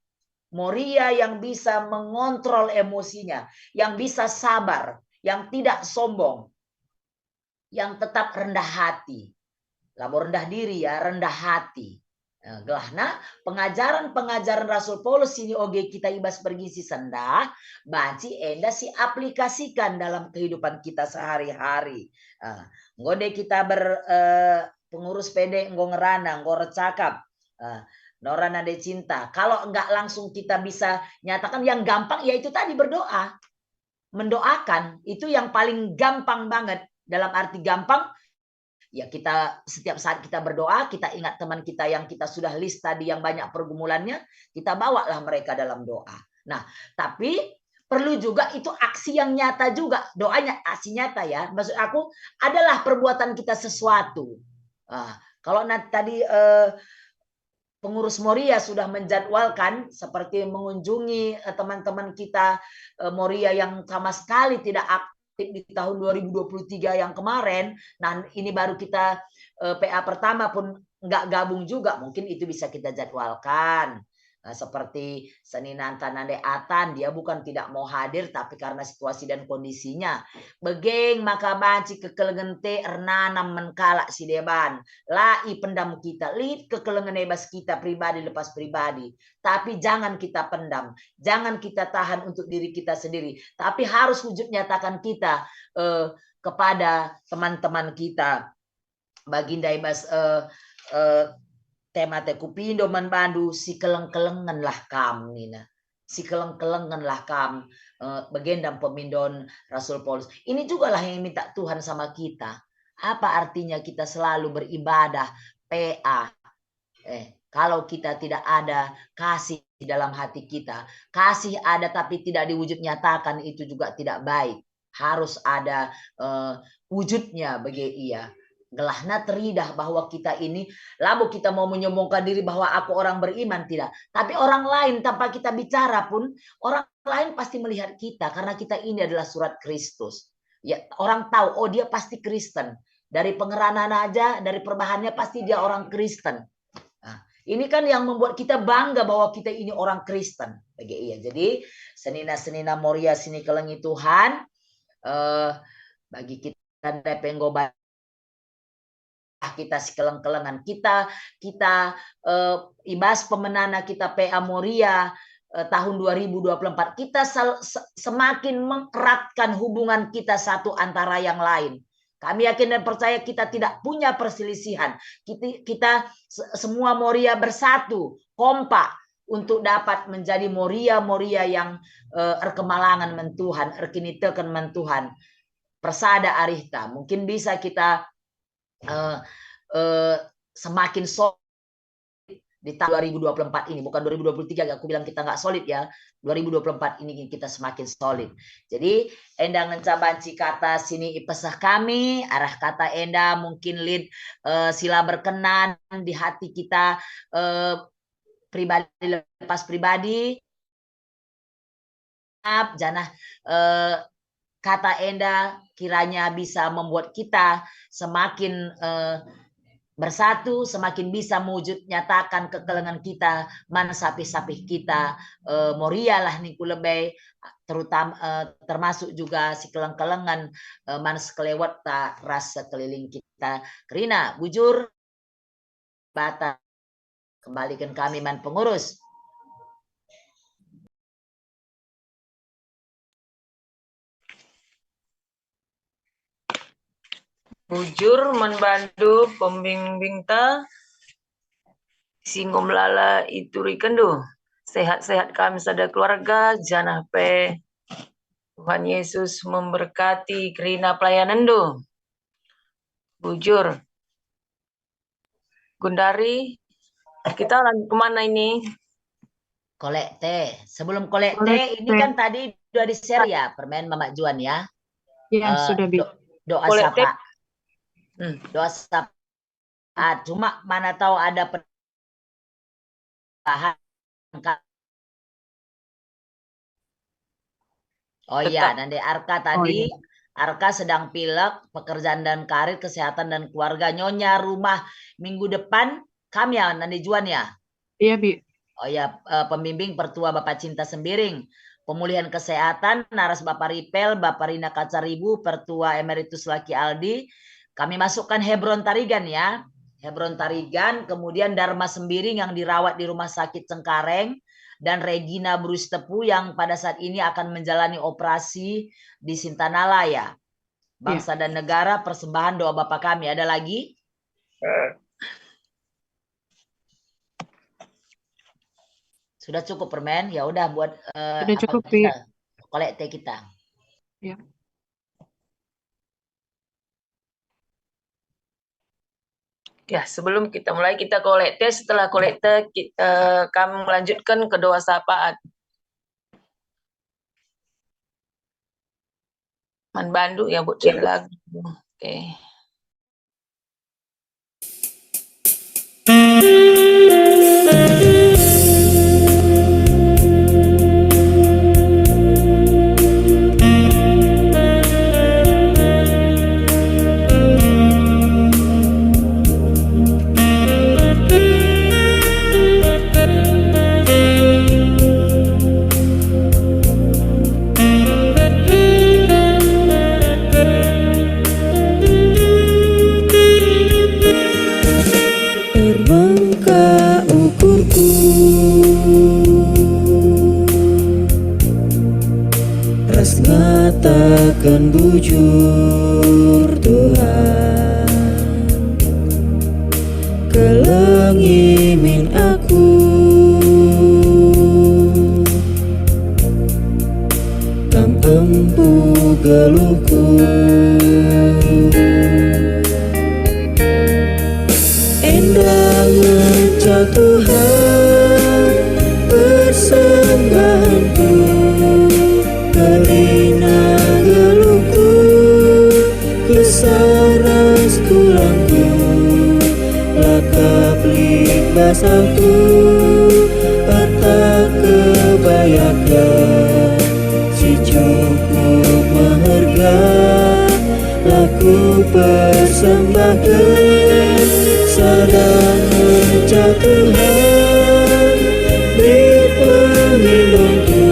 Moria yang bisa mengontrol emosinya, yang bisa sabar, yang tidak sombong, yang tetap rendah hati. Labo rendah diri ya, rendah hati. Eh, gelahna pengajaren-pengajaren Rasul Paulus sini oge kita ibas bergisi sendah, banci enda si aplikasikan dalam kehidupan kita sehari-hari. Eh, enggo deh kita ber, eh, pengurus pede enggo ngerana, enggo ercakap. Eh, Nora Nade Cinta, kalau enggak langsung kita bisa nyatakan, yang gampang yaitu tadi berdoa. Mendoakan itu yang paling gampang banget. Dalam arti gampang, ya kita setiap saat kita berdoa, kita ingat teman kita yang kita sudah list tadi yang banyak pergumulannya, kita bawalah mereka dalam doa. Nah, tapi perlu juga itu aksi yang nyata juga. Doanya aksi nyata ya. Maksud aku adalah perbuatan kita sesuatu. Ah, kalau nanti tadi, eh, pengurus Moria sudah menjadwalkan seperti mengunjungi, eh, teman-teman kita, eh, Moria yang sama sekali tidak aktif di tahun dua ribu dua puluh tiga yang kemarin. Nah, ini baru kita, eh, P A pertama pun nggak gabung juga, mungkin itu bisa kita jadwalkan. Nah, seperti Senina Nande Atan, dia bukan tidak mau hadir, tapi karena situasi dan kondisinya. Begeng maka banci kekelengen te ernanam man kalak si deban. La ipendam kita, lit kekelengen e bas kita pribadi lepas pribadi. Tapi jangan kita pendam, jangan kita tahan untuk diri kita sendiri. Tapi harus wujud nyatakan kita, eh, kepada teman-teman kita. Baginda ibas, eh, eh, tema te, "Kupindo man bandu, sikeleng-kelengenlah kam," nina. "Sikeleng-kelengenlah kam," eh, bagenda pemindon Rasul Paulus. Ini jugalah yang minta Tuhan sama kita. Apa artinya kita selalu beribadah, P A? Eh, kalau kita tidak ada kasih dalam hati kita, kasih ada tapi tidak diwujud nyatakan, itu juga tidak baik. Harus ada, eh, wujudnya bagi ia. Gelahna teridah bahwa kita ini, labo kita mau menyombongkan diri bahwa aku orang beriman, tidak. Tapi orang lain tanpa kita bicara pun, orang lain pasti melihat kita karena kita ini adalah surat Kristus. Ya, orang tahu, "Oh, dia pasti Kristen." Dari pengerana aja, dari perbahannya pasti dia orang Kristen. Nah, ini kan yang membuat kita bangga bahwa kita ini orang Kristen. Bagi ia. Jadi, senina-senina Moria sini kelengi Tuhan, eh, bagi kita dai pe enggo ba-, kita sikeleng-kelengen, kita, kita, eh, ibas pemenana kita P A Moria, eh, tahun dua ribu dua puluh empat, kita sel-, se-, semakin mengeratkan hubungan kita satu antara yang lain. Kami yakin dan percaya kita tidak punya perselisihan. Kita, kita se-, semua Moria bersatu, kompak untuk dapat menjadi Moria-Moria yang, eh, erkemalangen man Tuhan, erkiniteken man Tuhan. Persada arihta. Mungkin bisa kita, eh, eh, semakin solid di tahun dua ribu dua puluh empat ini, bukan dua ribu dua puluh tiga, aku bilang kita nggak solid ya, dua ribu dua puluh empat ini kita semakin solid. Jadi, enda ngenca banci kata sini ipeseh kami, arah kata enda mungkin lit, eh, sila berkenan di hati kita, eh, pribadi lepas pribadi, janah, eh, kata enda kiranya bisa membuat kita semakin, eh, bersatu, semakin bisa mewujud nyatakan kekelengen kita man sapih-sapih kita, eh, Moria lah ningku lebe, terutama, eh, termasuk juga sikeleng-kelengen, eh, man sekelewetta ras sekeliling kita. Kerina, bujur, bata. Kembaliken kami man pengurus. Bujur man bandu pembimbingta, si enggo melala iturikenndu. Sehat-sehat kami sada keluarga, janah pe Tuhan Yesus memberkati kerina pelayanenndu. Bujur. Gundari, kita lanjut kemana ini? Kolekte. Sebelum kolekte, ini Kolekte. kan tadi udah di-share ya, permen Mamak Juan ya. Ya, Eh, sudah, Bi. do-, doa Kolekte. syafaat. Hmm. Doa syafaat. Cuma mana tahu ada perubahan. Oh iya, Tetap. Nande Arka Oh, tadi, iya. Arka sedang pilek, pekerjaan dan karir, kesehatan dan keluarga. Nyonya rumah minggu depan, kam ya, Nande Juan ya? Iya, Bi. Oh ya, eh, pembimbing Pertua Bapak Cinta Sembiring. Pemulihan kesehatan, naras Bapak Ripel, Bapak Rina Kacaribu, Pertua Emeritus Laki Aldi. Kami masukkan Hebron Tarigan ya. Hebron Tarigan, kemudian Dharma Sembiring yang dirawat di Rumah Sakit Cengkareng, dan Regina Brustepu yang pada saat ini akan menjalani operasi di Sintanala ya. Bangsa Ya. dan negara, persembahan doa Bapa kami. Ada lagi? Sudah cukup permen, ya udah buat, eh, Sudah apa cukup, Pi. kita? Kolekte kita. Ya. Ya, sebelum kita mulai, kita kolekte. Setelah kolekte, ki-, eh, kami melanjutkan ke doa syafaat. Man bandu ya, Bu, cek lagu. Oke. Erbangka ukurku ras ngataken bujur, Tuhan. Kelengi min aku, Kam empu geluhku. Enda ngenca Tuhan persembahanku, kerina geluhku, kesah ras kulangku, lakap lit bas aku, erta kebayaken si cukup meherga, la kupersembahken sada ngenca Tuhan, lit pengilungku,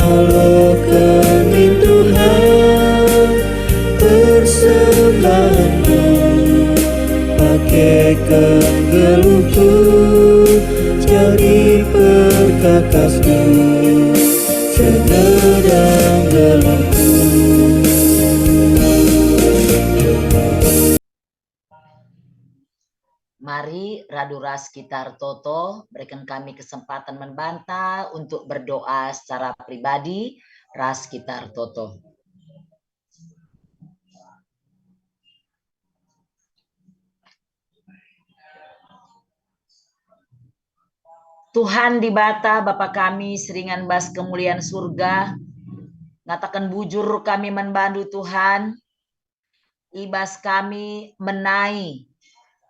aloken min Tuhan persembahanku, pakeken geluhku jadi perkakasku segedang geluhku. Mari radu ras kita ertoto, berikan kami kesempatan man banta untuk berdoa secara pribadi ras kita ertoto. Tuhan Dibata, Bapa kami, si ringan bas kemulian Surga, ngataken bujur kami man bandu, Tuhan, i bas kami menai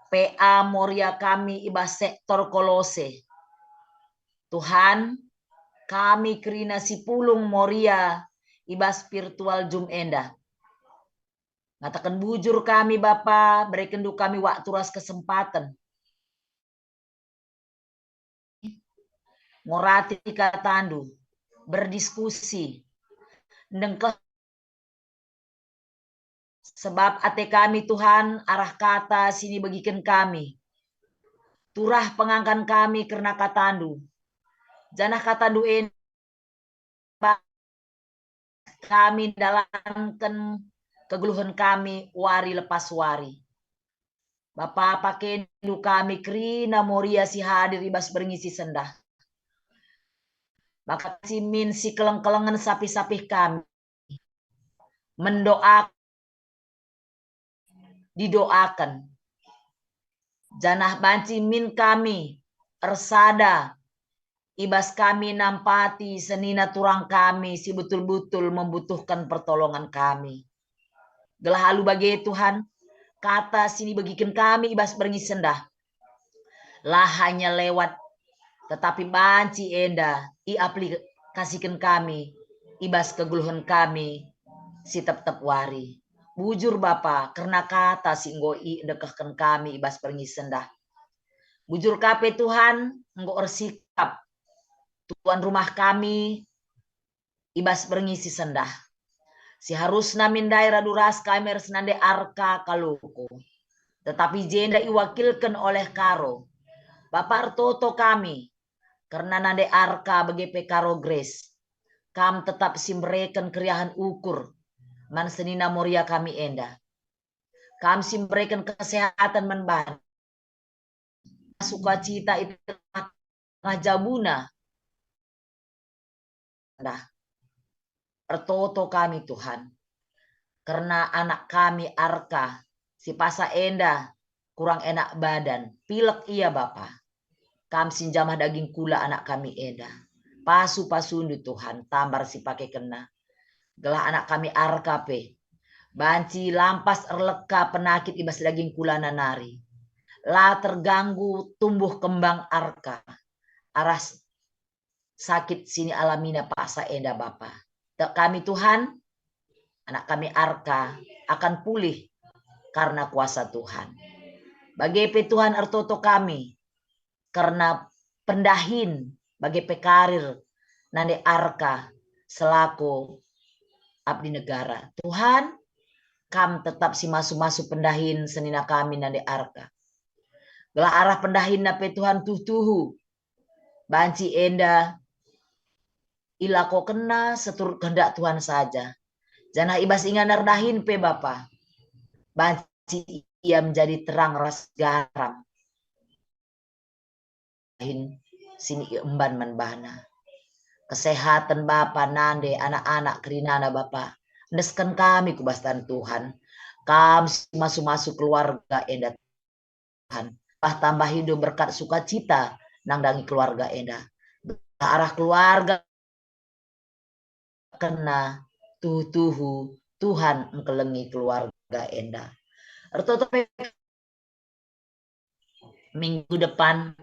P A Moria kami i bas sektor Kolose. Tuhan, kami kerina si pulung Moria i bas virtual Zoom enda. Ngataken bujur kami, Bapa, berekenndu kami waktu ras kesempaten. Ngorati katandu, berdiskusi, ndengkeh, sebab ate kami, Tuhan, arah kata si nibegiken kami. Turah pengangkan kami kerna katandu, janah katandu enda kami ndalanken kegeluhen kami wari lepas wari. Bapa, pakendu kami kerina Moria si hadir i bas berngi si sendah. Maka si min si keleng-kelengen sapih-sapih kami mendoakan, didoaken. Janah banci min kami ersada i bas kami nampati senina turang kami si betul-betul membutuhken pertolongan kami. Gelah alu bage, Tuhan, kata si nibegiken kami i bas berngi sendah, la hanya lewat, tetapi banci enda iaplikasiken kami i bas kegeluhen kami si tep-tep wari. Bujur Bapa, kerna kata si enggo iendekehken kami i bas berngi sendah. Bujur ka pe Tuhan, enggo ersikap tuan rumah kami i bas berngi si sendah. Seharusna min ndai radu ras kami ras nande Arka kaloko. Tetapi jenda iwakilken oleh Karo. Bapa, ertoto kami, kerna nande Arka bage pe Karo Grace. Kam tetap si mbereken keriahen ukur man senina Moria kami enda. Kam si mbereken kesehaten man bana, sukacita i tengah-tengah jabuna. Nah, ertoto kami, Tuhan, kerna anak kami Arka si pasa enda kurang enak badan, pilek ia, Bapa. Kam si njamah daging kula anak kami enda. Pasu-pasundu, Tuhan, tambar si pakekenna. Gelah anak kami Arka pe banci lampas erleka penakit i bas daging kulana nari. La terganggu tumbuh kembang Arka arah s-, sakit si nialamina paksa enda, Bapa. Tek kami, Tuhan, anak kami Arka akan pulih karna kuasa Tuhan. Bage pe, Tuhan, ertoto kami kerna pendahin bage pe karir nande Arka selaku abdi negara. Tuhan, Kam tetap si masu-masu pendahin senina kami nande Arka. Gelah arah pendahinna pe, Tuhan, tuhu-tuhu banci enda ilakokenna seturut kehendak Tuhan saja. Janah i bas ingan erdahin pe, Bapa, banci ia menjadi terang ras garam dahin si niemban man bana. Kesehaten Bapa, nande, anak-anak, kerinana Bapa, endesken kami ku bas taneh Tuhan. Kam si masu-masu keluarga enda, Tuhan. Bah tambahindu berkat sukacita nandangi keluarga enda. Arah keluarga kena tuhu-tuhu Tuhan engkelengi keluarga enda. Ertoto pe minggu depan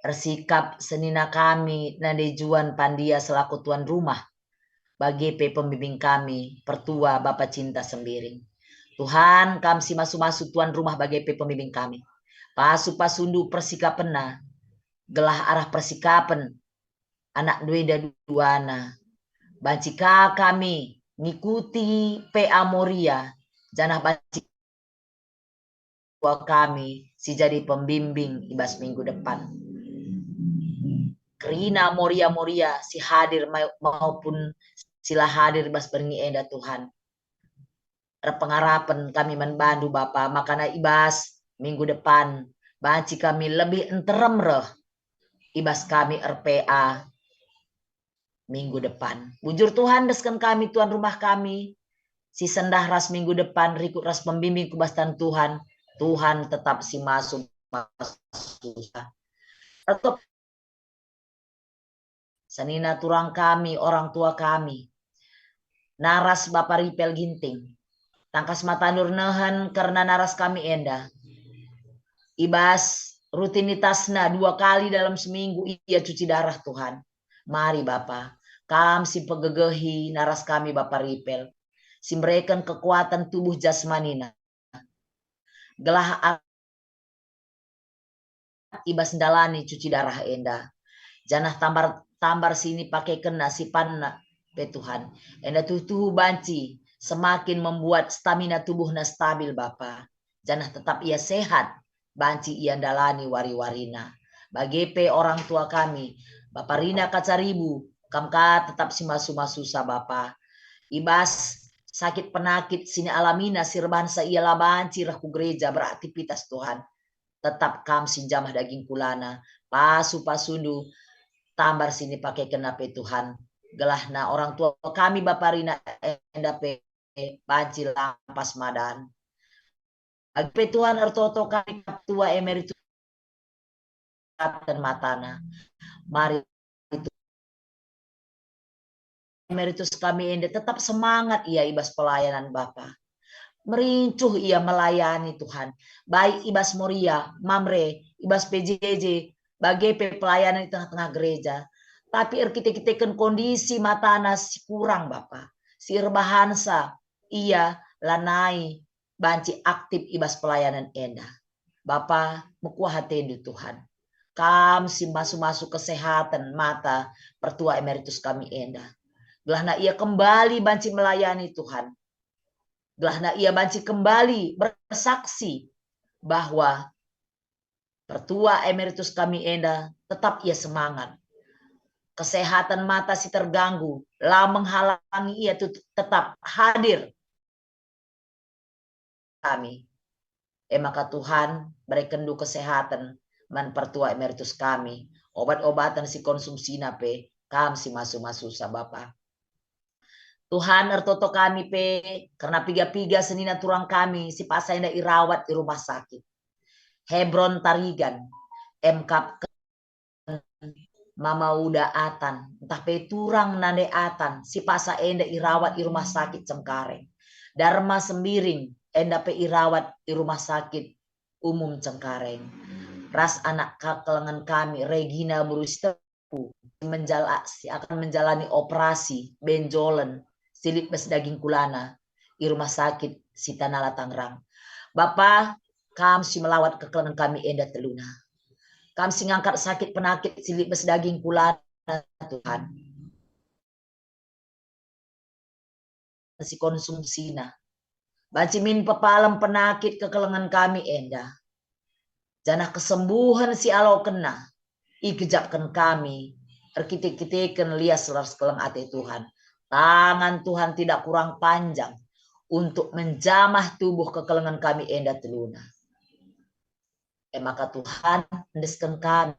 ersikap senina kami nande Juan Pandia selaku tuan rumah, bage pe pembimbing kami, pertua Bapa Cinta Sembiring. Tuhan, Kam si masu-masu tuan rumah bage pe pembimbing kami. Pasu-pasundu persikapenna, gelah arah persikapen anak enda duana. Banci ka kami ngikuti P A Moria, janah banci kami si jadi pembimbing i bas minggu depan. Kerina Moria-Moria si hadir ma-, maupun si la hadir i bas berngi enda, Tuhan. Erpengarapen kami man bandu, Bapa, makana i bas minggu depan banci kami lebih nterem reh i bas kami er-P A minggu depan. Bujur Tuhan, endesken kami tuan rumah kami si sendah ras minggu depan, rikut ras pembimbing ku bas taneh Tuhan. Tuhan tetap si masu-masu. Tetap senina turang kami, orang tua kami, naras Bapa Ripel Ginting. Tangkas matandu ernehen kerna naras kami enda. I bas rutinitasna dua kali dalam seminggu ia cuci darah, Tuhan. Mari, Bapa, Kam si pegegehi naras kami, Bapa Ripel, si mbereken kekuatan tubuh jasmanina, gelah i bas ndalani cuci darah enda. Janah tambar-tambar si nipakekenna sipanna pe, Tuhan, enda tuhu-tuhu banci semakin membuat stamina tubuhna stabil, Bapa. Janah tetap ia sehat, banci ia ndalani wari-warina. Bage pe orang tua kami, Bapa Rina Kacaribu, Kam ka tetap si masu-masusa, Bapa. I bas sakit penakit si nialamina si erbahansa ia la banci reh ku gereja beraktivitas, Tuhan. Tetap Kam si njamah daging kulana, pasu-pasundu tambar si nipakekenna pe, Tuhan. Gelahna orang tua kami Bapa Rina enda pe banci lampas madan. Bagi pe Tuhan ertoto kami Ketua Emeritus matana. Mari emeritus kami enda tetap semangat ia i bas pelayanan Bapa. Merincuh ia melayani Tuhan, baik i bas Moria, Mamre, i bas P J J, bage pe pelayanan i tengah-tengah gereja. Tapi erkite-kiteken kondisi matana si kurang Bapa, si erbahansa ia lanai banci aktif i bas pelayanan enda. Bapa, mekuah atendu Tuhan. Kam si masu-masu kesehatan mata pertua emeritus kami enda. Gelahna ia kembali banci melayani Tuhan. Gelahna ia banci kembali bersaksi bahwa pertua emeritus kami enda tetap ia semangat. Kesehatan mata si terganggu la menghalangi ia tut-, tetap hadir kami. E maka Tuhan, berekenndu kesehatan man pertua emeritus kami, obat-obatan si konsumsina pe Kam si masu-masusa Bapa. Tuhan, ertoto kami pe kerna piga-piga senina turang kami si paksa enda irawat i rumah sakit. Hebron Tarigan, M Kap Mama Uda Atan, ntah pe turang nande Atan, si paksa enda irawat i Rumah Sakit Cengkareng. Darma Sembiring, enda pe irawat i Rumah Sakit Umum Cengkareng. Ras anak kekelengen kami, Regina Beru Sitepu, si menjala-, si akan menjalani operasi benjolen si lit bas daging kulana i Rumah Sakit Sitanala Tangerang. Bapa, Kam si melawat kekelengen kami enda teluna. Kam si ngangkat sakit penakit si lit bas daging kulana, Tuhan. Si konsumsina. Banci min pepalem penakit kekelengen kami enda. Janah kesembuhen si alokenna igejapken kami, erkite-kiteken lias ras keleng ate Tuhan. Tangan Tuhan tidak kurang panjang untuk menjamah tubuh kekelengen kami enda teluna. E maka Tuhan, endesken kami.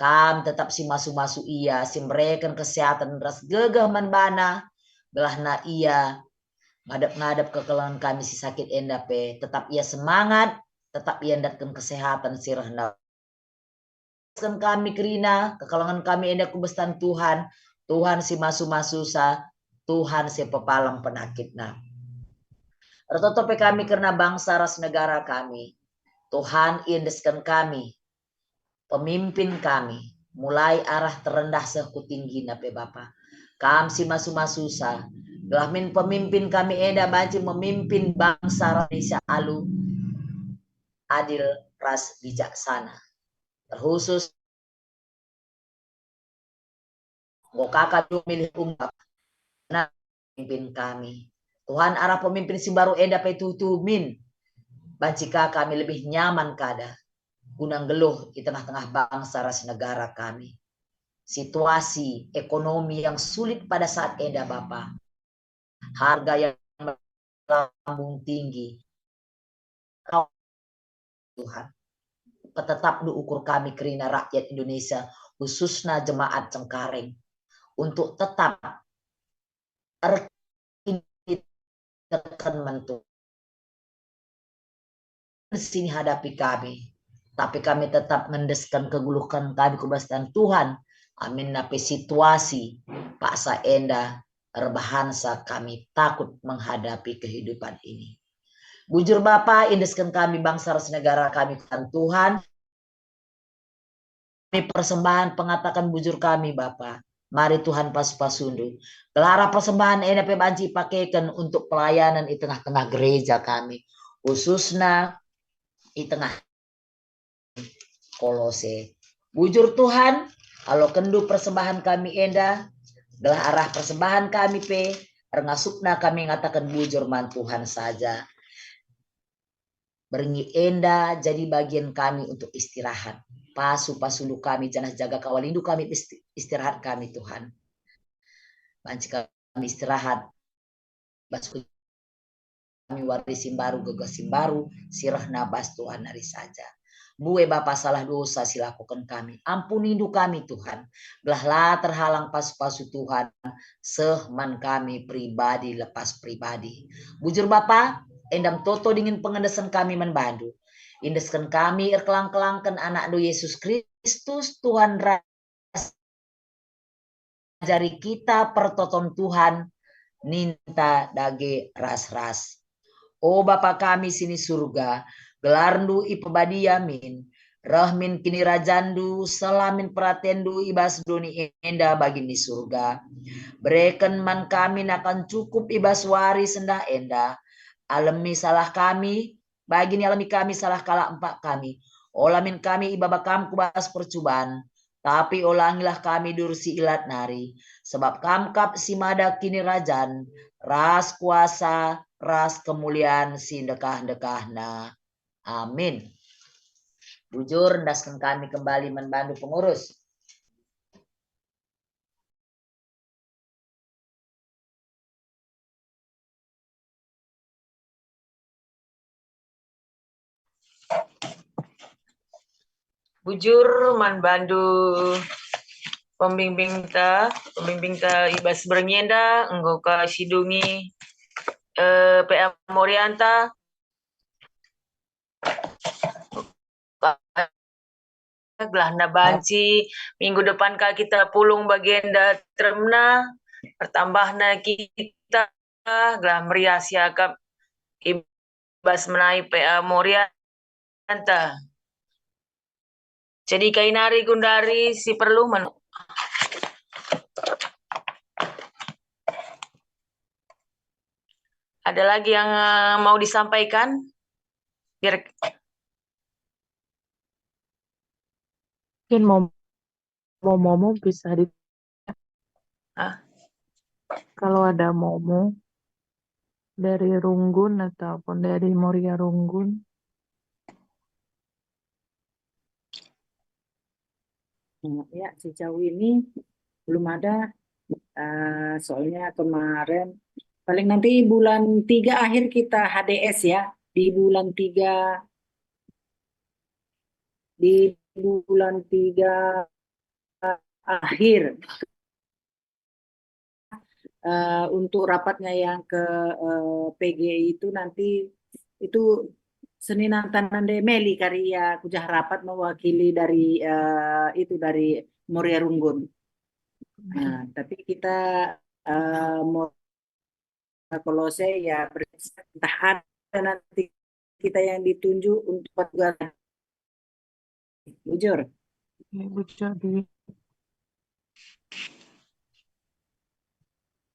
Kam tetap si masu-masu ia, si mereken kesehatan ras gegeh man bana, gelahna ia ngadep-ngadep kekelengen kami si sakit enda pe, tetap ia semangat, tetap ia ndatken kesehatan si rehna. Kami kerina, kekelengen kami enda ku bas tan Tuhan, Tuhan si masu-masusa, Tuhan si pepalem penakitna. Ertoto pe kami kerna bangsa ras negara kami. Tuhan, iendesken kami, pemimpin kami, mulai arah terendah seh ku tinggina pe Bapa. Kam si masu-masusa, gelah min pemimpin kami enda banci memimpin bangsa Indonesia alu adil ras bijaksana. Terkhusus enggo ka kami milih umat pemimpin kami. Tuhan, arah pemimpin si baru enda pe tuhu-tuhu min banci ka kami lebih nyaman kada guna nggeluh i tengah-tengah bangsa ras negara kami. Situasi ekonomi yang sulit pada saat enda, Bapa. Harga yang melambung tinggi. Tuhan, petetapndu ukur kami kerina rakyat Indonesia, khususna jemaat Cengkareng, untuk tetap erkiniteken mentu si hadapi kami, tapi kami tetap ngendesken kegeluhen kami ku bas tan Tuhan. Aminna pe situasi paksa enda erbahansa kami takut menghadapi kehidupan ini. Bujur Bapa, endesken kami bangsa ras negara kami ku tan Tuhan. Kami persembahan pengataken bujur kami, Bapa. Mari Tuhan pasu-pasundu. Gelah arah persembahan enda pe banci ipakeken untuk pelayanan i tengah-tengah gereja kami, khususna i tengah Kolose. Bujur Tuhan, alokenndu persembahan kami enda, gelah arah persembahan kami pe, erngasupna kami ngataken bujur man Tuhan saja. Berngi enda jadi bagian kami untuk istirahat. Pasu-pasundu kami, janah jaga kawalindu kami isti-, istirahat kami, Tuhan. Banci kami istirahat, bas kami wari si mbaru, gegeh si mbaru, si rehna bas Tuhan nari saja. Mbue Bapa, salah dosa si lakoken kami, ampunindu kami, Tuhan, gelah la terhalang pasu-pasu Tuhan seh man kami pribadi lepas pribadi. Bujur Bapa, enda me toto dingen pengendesen kami man bandu. Endesken kami erkelang-kelangken AnakNdu Yesus Kristus, Tuhan ras ajari kita pertoton Tuhan, ninta dage ras-ras. O Bapa kami si ni Surga, gelarNdu ipebadia min, reh min kinirajanNdu, seh la min peratenNdu i bas doni enda bagi ni Surga. Bereken man kami nakan cukup i bas wari sendah enda. Alemi salah kami, bagi nialemi kami salah kalak empak kami. Ola min kami ibaba Kam ku bas percuban, tapi olangilah kami dur si ilat nari, sebab Kam kap si mada kinirajan, ras kuasa, ras kemulian si ndekah-ndekahna. Amin. Bujur, endasken kami kembali man bandu pengurus. Bujur man bandu pembimbingta, pembimbingta i bas berngi enda, enggo ka sidungi, eh, P A Morianta. Gelahna banci minggu depan ka kita pulung bagenda teremna, pertambahna kita, gelah meriah siakap i bas menai P A Morianta. Jadi kai nari gundari si perlu men-, ada lagi yang, eh, mau disampaikan? Biar Mungkin mau, mau, mau, mau bisa di, Ah. Kalau ada Momo dari Runggun ataupun dari Moria Runggun. Hmm, ya, sejauh ini belum ada, eh, soalnya kemarin, paling nanti bulan tiga akhir kita H D S ya, di bulan tiga, di bulan tiga akhir. Eh, untuk rapatnya yang ke, eh, P G I itu nanti, itu senina Tanande Meli kari ia kujah rapat mewakili dari, eh, itu, dari Moria Runggun. Nah, tapi kita, eh, Moria Kolose ya, entah ada nanti kita yang ditunjuk untuk petugas. Bujur. Oke, bujur, Bi.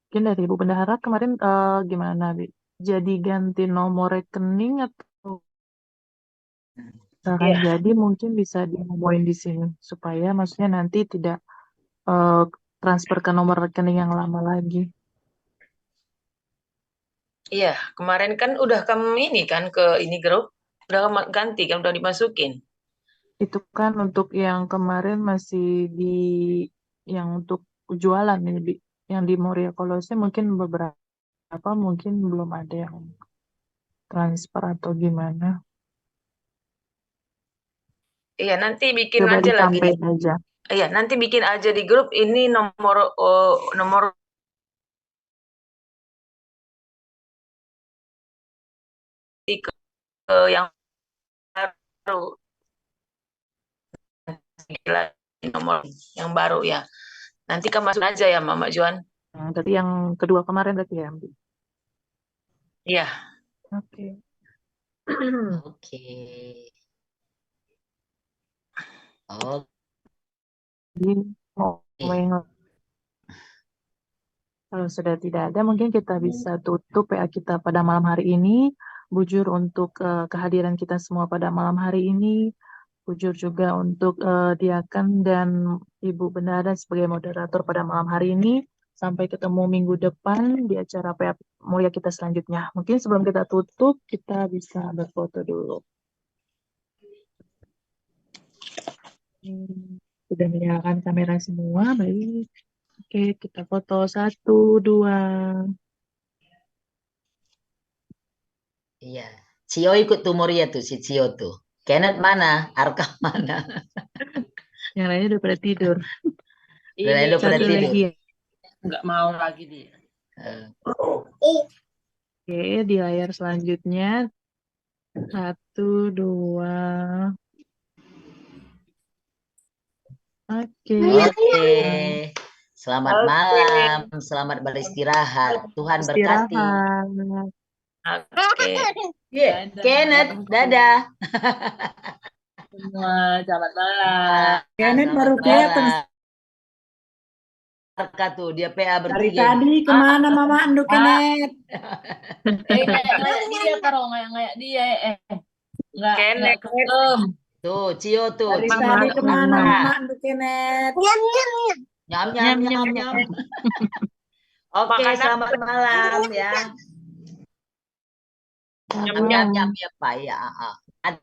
Mungkin dari Ibu Bendahara kemarin, eh, gimana, Bi? Jadi ganti nomor rekening atau misalkan Iya. jadi mungkin bisa dimomoin di sini supaya maksudnya nanti tidak, eh, transfer ke nomor rekening yang lama lagi. Iya, kemarin kan udah kamu ini kan ke ini grup, udah kamu ganti kan, udah dimasukin. Itu kan untuk yang kemarin masih di, yang untuk jualan ini, Bi. Yang di Moria Kolose mungkin beberapa, mungkin belum ada yang transfer atau gimana. Iya, nanti bikin Coba aja lagi. Disampaikan aja. Iya, nanti bikin aja di grup ini nomor, oh, nomor ke, ke yang baru. Nomor yang baru ya. Nanti kamu masuk aja ya, Mama Juan. Hmm, berarti yang kedua kemarin berarti ya, Bi? Iya. Oke. Oke. Oh. Jadi, mau, mau Iya. yang, kalau sudah tidak ada, mungkin kita Iya. bisa tutup P A kita pada malam hari ini. Bujur untuk, eh, kehadiran kita semua pada malam hari ini. Bujur juga untuk, eh, Diaken dan Ibu Bendahara sebagai moderator pada malam hari ini. Sampai ketemu minggu depan di acara P A Mulia kita selanjutnya. Mungkin sebelum kita tutup, kita bisa berfoto dulu. Hmm, sudah menyalakan kamera semua, baik. Oke, kita foto. Satu, dua. Iya. Cio ikut tuh Moria tuh, si Cio tuh. Kenneth mana? Arka mana? Yang lainnya udah pada tidur. Udah lain udah pada Satu tidur. Lagi. Nggak mau lagi dia. Eh, Oke, di layar selanjutnya. Satu, dua. Oke. Oke. Selamat Oke. Malam, selamat beristirahat. Tuhan berkati. Istirahat. Oke. Iya, Dadah. Kenneth, dadah. Semua, selamat malam. Kenneth Selamat baru kelihatan. Malam. Arka tuh, dia P A Dari bertiga ini. Tadi kemana mamandu, Kenneth? Eh, ngayak-ngayak dia, Karo, ngayak-ngayak dia, eh. Nggak, Kenneth. Nggak kesem. Tuh, Cio tuh. Dari Cio tadi tuh. kemana Nah, mamandu, Kenneth? nyam, nyam, nyam, nyam. Oke, Makanan. Selamat malam ya. Nyam, Nyam, nyam. Nyam, nyam, ya, Pak. Ya, ah, ah.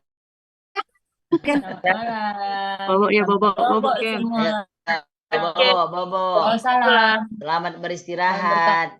Selamat malam. Bobo ya, bobo, bobo, Bobo Ken. semua. Bobo, bobo. Waalaikumsalam. Selamat beristirahat.